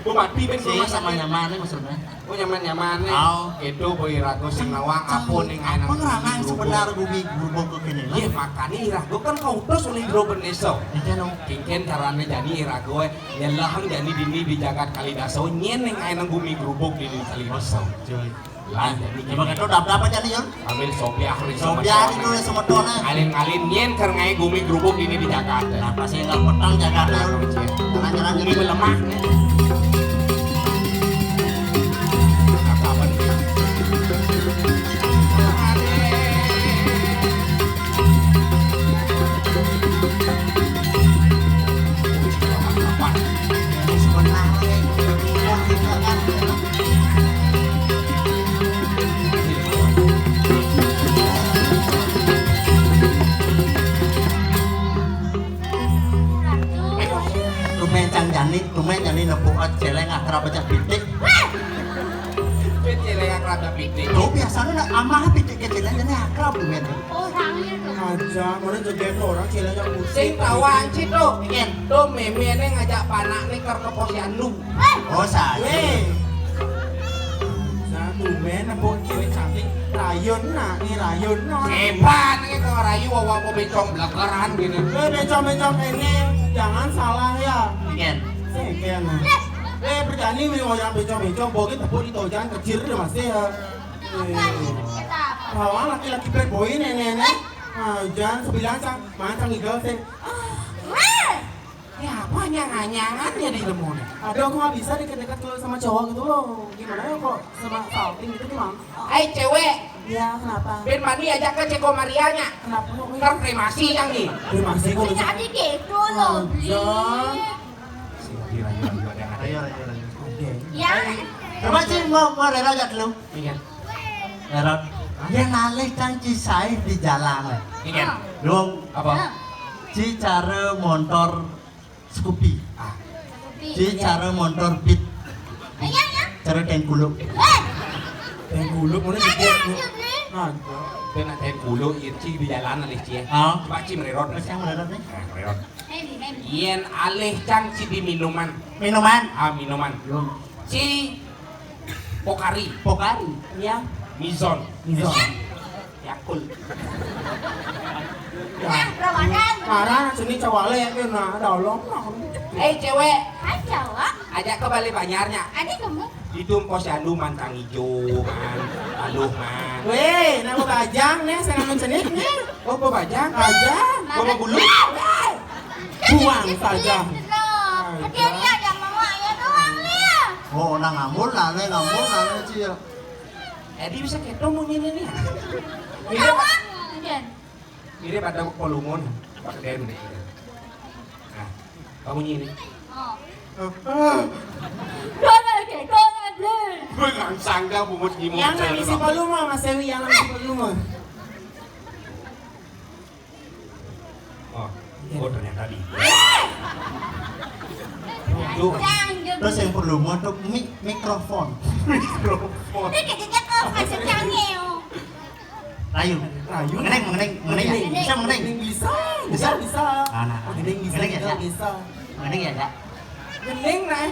Oh, mati bin rumah sakit. Sama nyaman nih maksudnya. Oh, nyaman-nyaman nih. Au. Itu boy irago sing nawang apa ning anak apa ngerangan sebenar gumi grubuk kene. Iya, makanya irago kan kautus oleh Bro Beneso. Iya, no. Kengken carane jani irago, eh, nyelahang jani dini di jagat Kalidaso, nyen ning anak gumi grubuk di Kalidaso. Cuy. Lah, jani coba keto dap-dap aja nih, Yul. Ambil sopiah nih. Sopiah itu nih semetone. Alin-alin nyen ker ngaé gumi grubuk ini di Jakarta. Nah, pasti enggak petang Jakarta. Jalan-jalan gumi melemah. Apa-apa nih? Sebenarnya Tumben cang jani, tumben jani nepuk céléng akrab aja pitik. Céléng akrab aja pitik. Tuh biasanya nak amah pitik ke céléng jani akrab tumben. Aja, mana joget orang céléng yang pusing. Sing tawa anci tuh. Iya. Tuh mémé né ngajak panak né ker ke posyandu. Oh, saya. Weh. Nah, tumben, Mbok, cewek cantik. Rayun, nah, ini rayun, nah. Hebat, ini kalau rayu, wawa mau bencong belakeran gini. Eh, bencong-bencong ini, jangan salah ya. Ken. Sih, Ken. Eh, berjani, orang bencong-bencong, bogi tepuk di tojan, kecil dia masih ya. Eh. Lawan laki-laki playboy, nenek-nenek. Ah, jangan sebilang sang, mana sang igel sih. Ah, ya apa nyangan-nyangannya di ilmu nih? Aduh, aku nggak bisa deket-deket kalau sama cowok gitu loh. Gimana ya kok sama salting gitu gimana? Hai cewek, Iya, kenapa? Ben mani ajak ke Ceko Marianya. Kenapa kok? Ntar kremasi yang nih. Kremasi kok bisa? Jadi gitu loh, Bli. Aja. Ayo, ayo, ayo. Oke. Ya. Coba sih mau mau rela aja dulu. Iya. Erot. Dia nalih kan ci sae di jalan. Iya. Dong. Apa? Ci cara montor Scoopy. Ah. Ci cara montor Beat. Iya, iya. Cara Tengkulu. Eh, Tengkulu mana ada gitu? Yang gitu. Nah, kena Tengkulu, iya, ci di jalan alih ci. Oh. Coba ci mererot. Terus yang mererot nih? Nah, mererot. Yen alih cang ci di minuman. Minuman. Ah, minuman. Ci Pokari. Pokari. Iya. Mizon. Mizon. Yakult. Nah, Ramadan. Sekarang sini cawale ya kan, nah, ada olong. Eh, cewek. Hai, cowok. Ajak ke Bali Banyarnya. Ada kamu? Itu posyandu mantang ijo, man. Aluh, man. Weh, nama bajang nih, saya nama cenik nih. Oh, bajang? Bajang. Bawa bulu. Buang saja. Hati-hati ada mama ya doang nih. Oh, nang ngambul lah, nang ngambul lah, nang cia. Edi bisa keto mau ini nih. Mirip, mirip ada kolungon. Pak Den nih. Nah, kamu ini. Oh. Kau lagi, kau lagi. Gue nggak sangka bungut nyimut. Yang nangis si Paluma, Mas Dewi, yang nangis si Paluma. Oh, oh ternyata di. Tuh. Terus yang perlu mau tuh mik mikrofon. Mikrofon. Dia kejejak kok, masuk cangeo. Rayu. Rayu. Mengeneng, mengeneng, mengeneng. Mengeneng. Bisa mengeneng. Bisa. Bisa, bisa. Nah, nah. Mengeneng bisa, mengeneng ya, bisa. Mengeneng ya, Kak? Gending nah.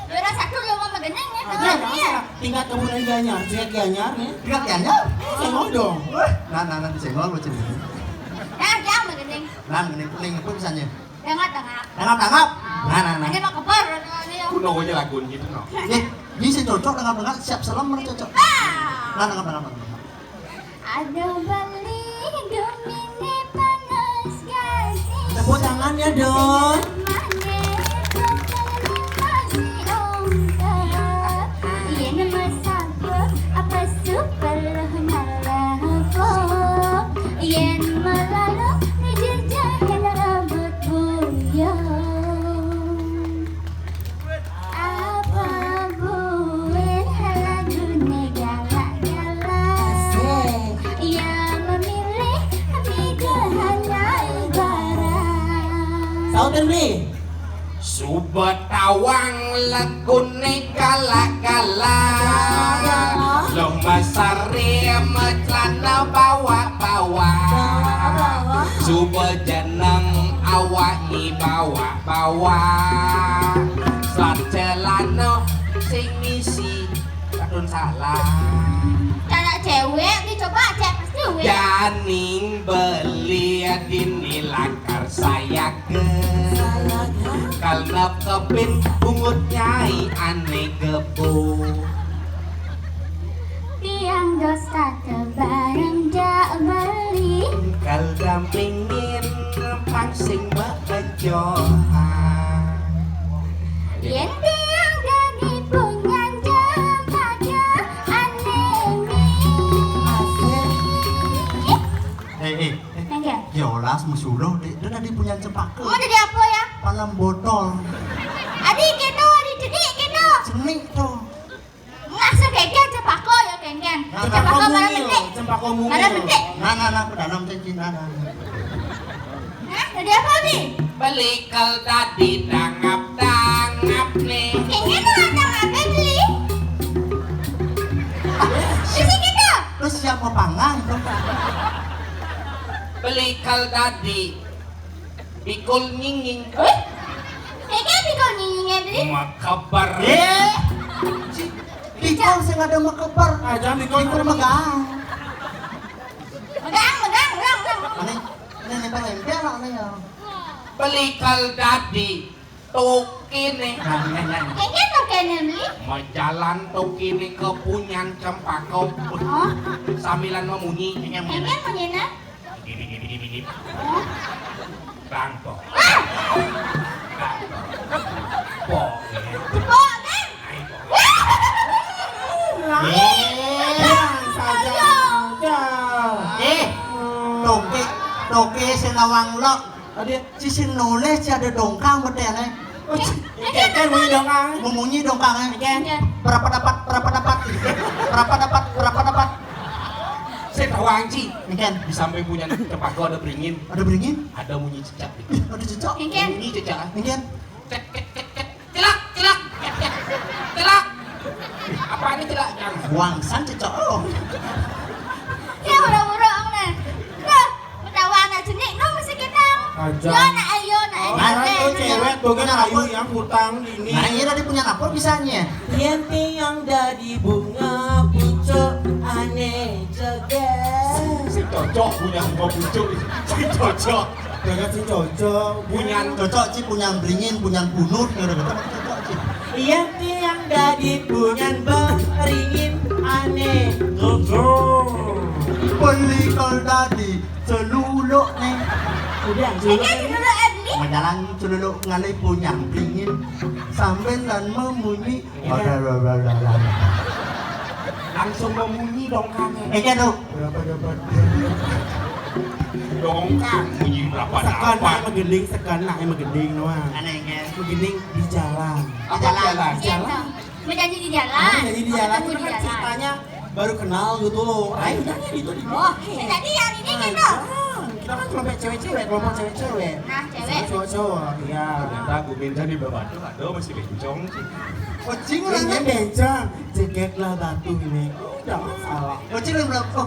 Juara satu lo mau gending ya. Aja, iya. Tingkat kabupaten Gianyar, tingkat Gianyar nih. Tingkat Gianyar? Senggol dong. Wah, nah, nah, nah, senggol lo cendini. Nah, dia mau gending. Nah, gending kuning apa misalnya? Tengok, tengok. Tengok, tengok. Nah, nah, nah. Ini mau kebor, ini ya. Kuno aja lagu gitu no. Eh, ini sih cocok dengan dengan siap selam mana cocok. Ah. Nah, tengok, tengok, tengok. Aduh beli gumine panas gati. Tepuk tangan ya dong. Mane tepuk tangan masih ongkar. Yen masapa apa super malah po. Yen malalu ngejejahin rambut buyong. Apa buin lagune galak-galak? Asik. Ya memilih pikiran barang. Sautin, Bli. Suba tawang lagune galak-galak. Galak-galak. Loh masare macelana bawa-bawa. Bawa-bawa. Suba jeneng awak ni bawa bawa slat celana sing misi kadun salah. Cara cewek dicoba cek pasti weh. Janing beli dini lakar saya ke. Saya ke. Kalnap kepin bungut nyai ane gebu. Tiang dosa tebarang jak beli. Kal dampingin pangsing bekejoan. Yen tiang dadi punyan jembaga anemi. Asik. Eh, eh, eh. Enggak. Ya olas musuh dek, dia tadi punyan cempaka. Mau jadi apa ya? Palam botol. Adi kena, adi cedik kena. Cenik tuh. Ngasuh kengkeng cempako ya kengkeng. Nah, cempako mungil, cempako mungil. Mana betik? Mana betik? Nah, nah, nah, aku tanam cengkih, nah, nah, nah. Hah? Jadi apa nih? Beli kal tadi tangap-tangap nih. Kengkeng mau tangap apa beli? Sisi kita. Terus siapa pangan tuh? Beli kal tadi Pikul nyinging. Wih, kayaknya pikul nyinging ya, Bli. Makabar. Eh, pikul sing ada makabar. Ah, jangan pikul, pikul megang. Megang, megang, megang, megang. Ini, ini nempel-nempel lah, ini ya. Beli kal dadi tukine. Nah, ini, ini. Kayaknya tukine, Bli. Majalan tukine ke punyan cempako. Oh. Sambilan memunyi. Kayaknya memunyi, nah. Gini, gini, Ini, ini. Bangkok. Bangkok. Pok, ya. Pok, kan? Ayo, pok. Lah, eh, saja, saja. Eh, toke, toke sing nawang lok. Ade, si sing noleh, si ada dongkang betene. Oh, si, eh, kan bunyi dongkang. Memunyi dongkang, eh. Iya. Berapa dapat, berapa dapat? Berapa dapat, berapa dapat? Saya tahu anji. Ikan. Di samping punya cempako ada beringin. Ada beringin? Ada bunyi cecak gitu. Ada cecak? Ikan. Bunyi cecak. Ikan. Cek, cek, cek, cek. Celak, celak. Cek, cek. Celak. Apa ini celak? Jangan. Wangsan cecak. Oh. Ya, ora-ora, Om, nah. Nah, ketawa anak jenik, no, mesti kita. Aja. Yo, nak, ayo, nak, ayo. Nah, itu cewek, bukan ayu yang hutang ini. Nah, iya tadi punya lapor bisanya. Yen tiang dadi bunga pucuk ane joget. Si cocok punya bunga pucuk. Si cocok. Jangan si cocok. Punya cocok, Ci, punya beringin, punya bunut, gitu, gitu. Cocok, Ci. Yen tiang dadi bunyan beringin ane joget. Beli kol dadi celuluk nih. Udah, celuluk. Ini celuluk Edli. Menjalan celuluk ngalih punya beringin. Sambil dan memunyi. Langsung memunyi dongkangnya. Eke tuh. Berapa dapat? Dongkang bunyi berapa dapat? Sekan nak megending, sekan nak megending doang. Aneh, ya. Megending di jalan. Apa jalan? Di jalan. Iya, toh. Menyanyi di jalan. Ah, jadi di jalan. Ketemu itu di kan jalan. Ceritanya baru kenal gitu loh. Ayo, jangan itu di. Oh, jadi yang ini gitu. Nah, kita kan kelompok cewek-cewek, kelompok cewek-cewek. Nah, cewek. Sama cowok-cowok, iya. Ternyata gue minta di bawah tuh, aduh, masih bencong sih. Kucing. Ini orangnya bencong, cekeklah batu ini. Udah masalah. Kucing yang belum, oh,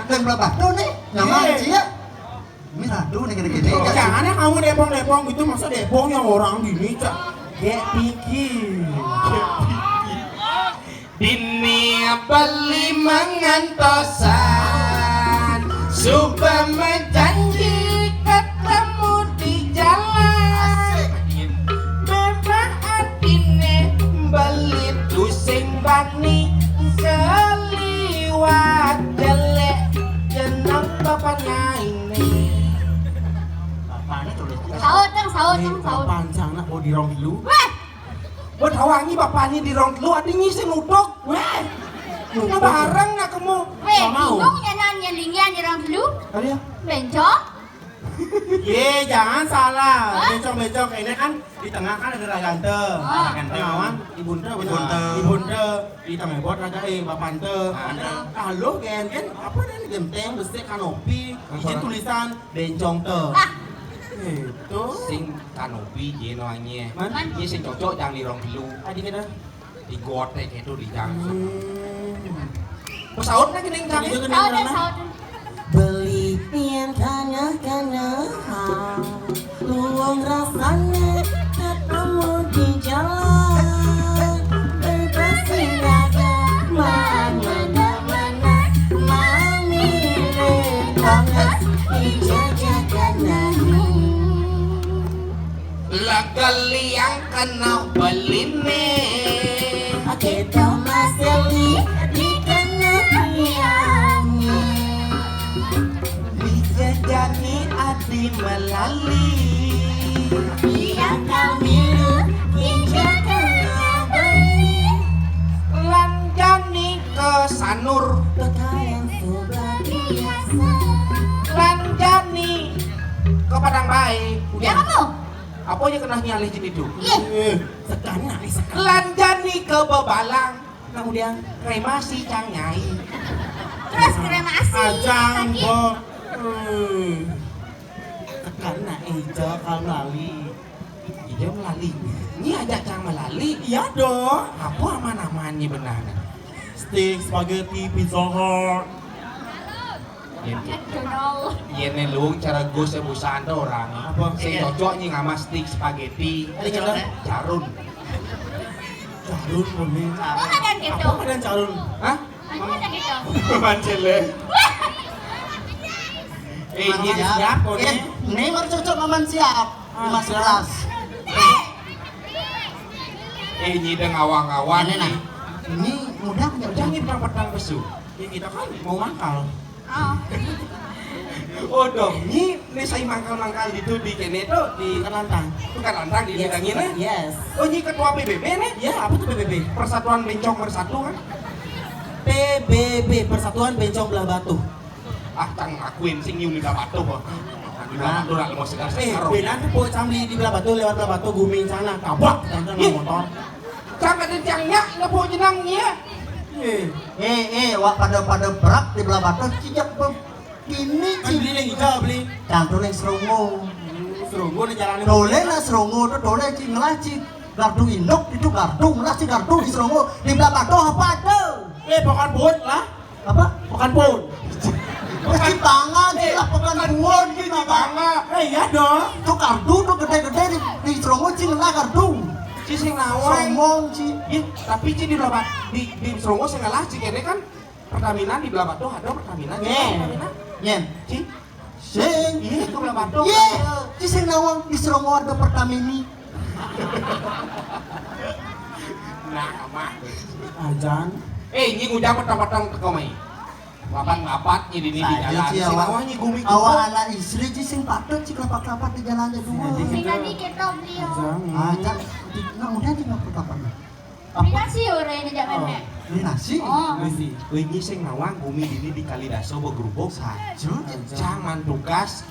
yang belum batu nih, nyaman. Iya. Sih ya. Ini radu nih gini-gini. Jangan ya kamu depong-depong gitu, masa depong yang orang gini, Cak. Gek pikir. Bini beli mangantosan, suba menjanji ketemu di jalan. Memang atine beli tusing bani keliwat jelek jeneng bapaknya ini. Bapaknya tulis. Saut, Cang, saut, Cang, saut. Pancang nak mau di rong lu. Weh! Buat hawangi bapaknya di rong telu, adinyi sing nutuk. Weh. Nutuk bareng nak kemu. Weh, bingung ya nan nyelingian di rong telu. Ada ya? Bencong. Ye, jangan salah. Hah? Bencong-bencong ini kan di tengah kan ada ragante. Oh. Tengawan, ibunte, bener. Ibunte. Ibunte, di tengah buat raga, eh, bapante. Bapante. Kalau gen, gen, apa nih genteng, besi, kanopi, izin tulisan, bencong te. Ah. Itu. Sing kanopi je no anye. Man? Ye sing cocok jang di rong telu. Adi kena. Di gotek itu di jang. Hmm. Pesaut lagi ning jang. Itu kena. Saut, saut. Beli pian kana kana. Luang rasanya ketemu di jalan. Bebas sinaga mana mana memilih banget dijajakan nahi. Lagal yang kena beline. Kita masih di kena piani. Bisa jadi ati melali. Iya kami lu, iya kena beli. Lanjani ke Sanur. Kekayaan sudah biasa. Lanjani ke Padang Bae. Ya, udah. Kamu? Apa aja kena nyalih jenis itu? Iya. Eh, sekana, eh, sekana. Lanjani ke Bebalang. Kemudian kremasi cang nyai. Terus kremasi. Ajang lagi. Bo. Eh. Tekan nak ijo kal melali. Ijo melali. Ini ajak cang melali. Iya dong. Apa aman-aman nih benar? Steak, spaghetti, pizza hut. Yen, yen lu cara gus ya busan tuh orang. Apa? Sing cocok nih sama stick spaghetti. Ada cara? Jarun. Jarun kuning. Oh, ada gitu. Apa ada jarun? Hah? Ada gitu. Mancele. Eh, ini siap kok nih. Ini baru cocok maman siap. Mas kelas. Eh, ini udah ngawang-ngawang. Ini nah. Ini mudah punya. Jangan pernah petang besu. Ya kita kan mau mangkal. Oh. Oh, dong, nyi, nyi sai mangkal-mangkal ditu di kéné to, di tukar lantang. Tukar lantang di Yes, tukar, nah. Yes. Oh, nyi ketua P B B nih? Ya, apa tuh P B B? Persatuan Bencong Bersatu kan? P B B, Persatuan Bencong Belah Batu. Ah, cang ngakuin sing nyi di Belah Batu. Di Belah Batu lah, mau segar. Eh, segar. Benar tuh, Pok, cang di, di Belah Batu, lewat Belah Batu, gumi sana, kabak, cang, cang, motor. Cang ada cang nyak, nggak bawa jenang nyi ya? Eh. Eh, eh, wak pada-pada berak di Belah Batu, cijak be-, ini, kan ci. Beli yang hijau, beli. Cang tuh yang Serongo. Serongo nih jalannya. Tolé lah Serongo tuh, tolé ci, ngelah ci. Gardu induk itu gardu, ngelah ci gardu di Serongo. Di Belah Batu apa tuh? Eh, bukan bot lah. Apa? Bukan bot. Mesti banget, eh, lah, bukan bot, gini banget. Eh, iya dong. Tuh gardu tuh gedé-gedé di, di Serongo, ci, ngelah gardu. Ci sing nawang. Sombong, ci. Iya, tapi ci di Belah Bat-, di, di Serongo sing ngelah, ci, kéné kan Pertamina di Belah Batu ada Pertamina, ci. Nyén. Pertamina. Nyén. Ci. Sing. Iya, itu Belah Batu. Iya. Ci sing nawang di Serongo ada Pertamini. Nah, mah. Ajan. Eh, ini ngujang petang-petang ke kami. Lapan-lapat ini di jalan. Sing awak, nyi gumi awak juga. Anak istri ci sing patut ci kelapat-kelapat di jalan aja dulu. Sing nanti kita beli. Ajan. Ajan. Nah, udah di kelapat-kelapat. Beli nasi orang ini jangan. Oh. Beli nasi? Oh. Beli nasi. Wih, nyi sing nawang gumi dini di Kalidaso begerubuk. Saja. Cang mantukas.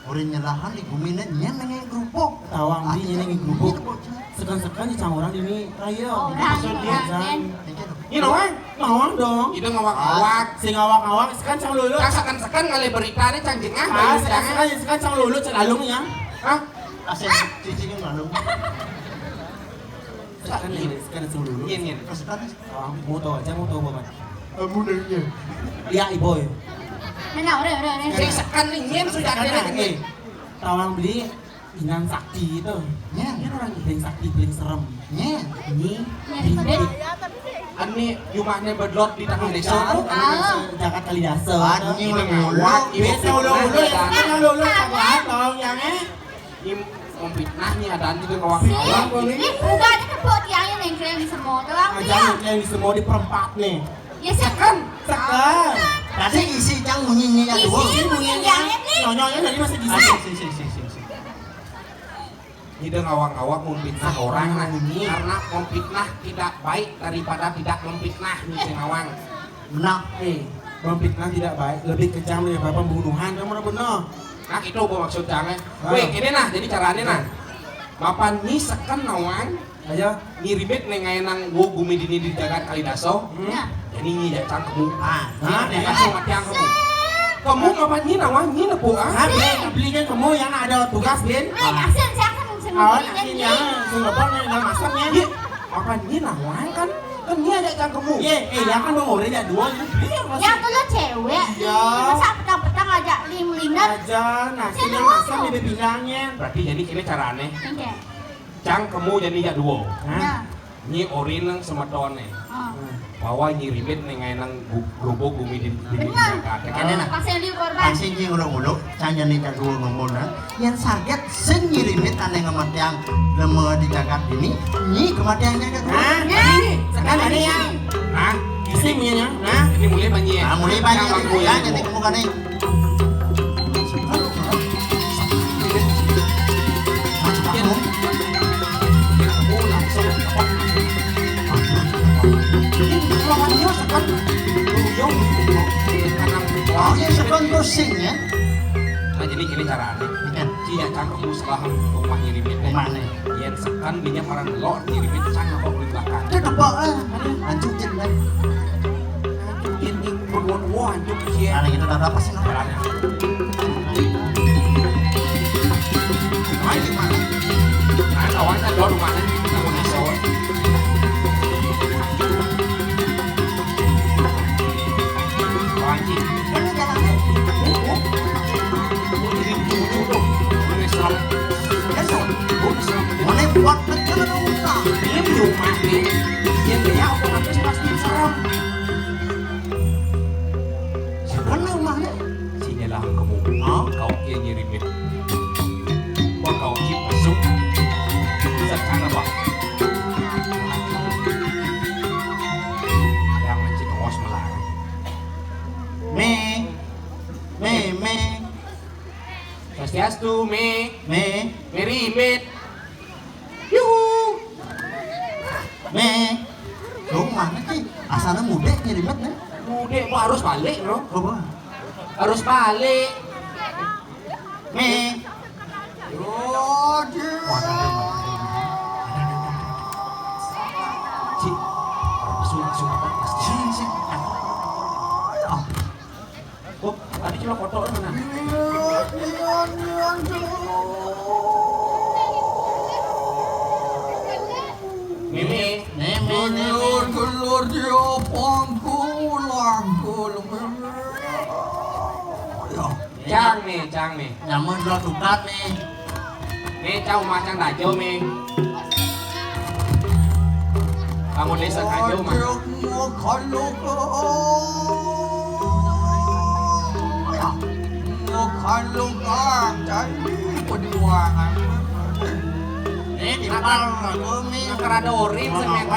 Orang nyerahan di gumi né, nyén nengé gerubuk. Tawang di nyén nengé gerubuk. Sekan-sekan di cang orang dini raya. Oh, maksud dia, Jan. Ini nawang? Nawang dong. Itu ngawak-ngawak. Sing ngawak-ngawak, sekan cang lulut. Cang sekan-sekan ngalih berita nih, cang jengah. Ah, sekan-sekan, sekan cang lulut, cang lalung ya. Hah? Asal cicing yang lalung. Sekan ini, sekan cang lulut. Iya, iya. Kasih tadi. Ah, mau tahu aja, mau tahu banget. Kamu nanya. Iya, Iboy. Nah, nah, udah, udah, udah. Sing sekan nih, nyén sudah ada nih. Tawang beli Inang Sakti itu. Nyén. Nyén orang paling sakti, paling serem. Nyén. Ini. Nyén. Ini jumahnya bedlot di tengah desa. Jagat Kalidasa. Ini udah ngulak. Biasa udah ngulak. Ini udah ngulak. Tolong yang eh. Ini memfitnah nih, ada juga kawan-kawan. Ini bukan tepuk tiangnya nih, yang semua. Tolong. Aja yang semua di perempat nih. Ya, sekan. Sekan. Tadi isi cang munyinya dua. Isi munyinya. Nyonyoknya tadi masih isi. Isi, isi, isi, isi, isi. Ini ngawang-ngawang memfitnah orang nah ini. Karena memfitnah tidak baik daripada tidak memfitnah, ini sing ngawang. Nah, eh, memfitnah tidak baik, lebih kejam daripada pembunuhan, kamu udah bener. Nah, itu gua maksud cang, eh. Ah. Weh, ini nah, jadi caranya nah. Mapan nyi sekan nawang. Ayo. Nyi rimit né ngaénang gumi dini di jagat Kalidaso. Hmm. Jadi nyi ya cang kemu. Ah, nah, ya cang kemu. Kemu apa nyi nawang nyi nepu ah? Ah, beli, beli kan kemu yang ada tugas, Bin. Eh, kasihan saya kan sama. Awan, akhirnya, sing lepon yang dalam asam ya. Iya. Apa nyi nawang kan? Kan nyi ada cang kemu. Iya, eh, ya kan mau ngoré ya dua. Iya, maksud. Ya tuh lo cewek. Iya. Masa petang-petang aja lim-liman. Aja, nasi yang asam di bilangnya. Berarti jadi ini caranya. Oke. Cang kemu jadi ya dua. Hah? Nah. Nyi orin nang semetoné. Ah. Bahwa nyi rimit ning nang gu-, grubuk gumi di, di Bener. Jakarta. Kéné nah. Pas yang dikorban. Pas nyi ngulu-ngulu, cang jadi jago ngomong nah. Yén sagét sing nyi rimit ané ngemetéang lema di jagat ini, nyi kemetéang jagat. Hah? Nah, sekarang ini ya. Nah, isi minyak. Nah, ini mulai banyak. Nah, mulai banyak. Cang kemu ya, jadi kemu kan nih. Oh, ya, sekan pusing ya. Nah, jadi gini caranya. Iya. Cia cang kemu sebelah rumah nyi rimit nih. Rumah nih. Yén sekan dinya marang lor nyi rimit cang apa ulih bakar. Itu depak, eh. Lanjutin deh. Ini berbuat wah, anjuk, cie. Nah, itu udah berapa sih, Nang? Jalannya. Ayo, Mas. Nah, kawannya dong, mana? Kamu nyesel. Wajib. Kan lu jalannya. Oh, oh. Oh, jadi dulu dong. Mana serem? Kan serem. Oh, serem. Mana buat betul lu, Pak? Ini belum mati. Yang dia apa, tapi pasti serem. Siapa nama? Sini lah kamu. Hah? Kau yang ngirimit. Wah, kau cip masuk. Sekarang apa? Yang mencit awas melarang. Me, me, me, Swastiastu, Mé. Mé. Mé Rimet. Yuhu. Mé. Lo mana sih? Asalnya mudik nih Rimet nih. Mudik kok harus balik, Bro? Apa? Harus balik. Mé. Oh, dia. Cik, langsung, langsung apa? Sini, sini. Oh, tadi cuma foto mana? Mimi, Mimi, Mimi. Gelur, gelur dia pangku, langkul, Mimi. Ya. Cang nih, cang nih. Nyamun belum tukar nih. Nih, cang umah cang dajo nih. Kamu desa kajo mah. Ojo, mau kalau ke-, mau kalau ke-, jadi perjuangan. Nih, timpal aku nih. Kerada orin semen.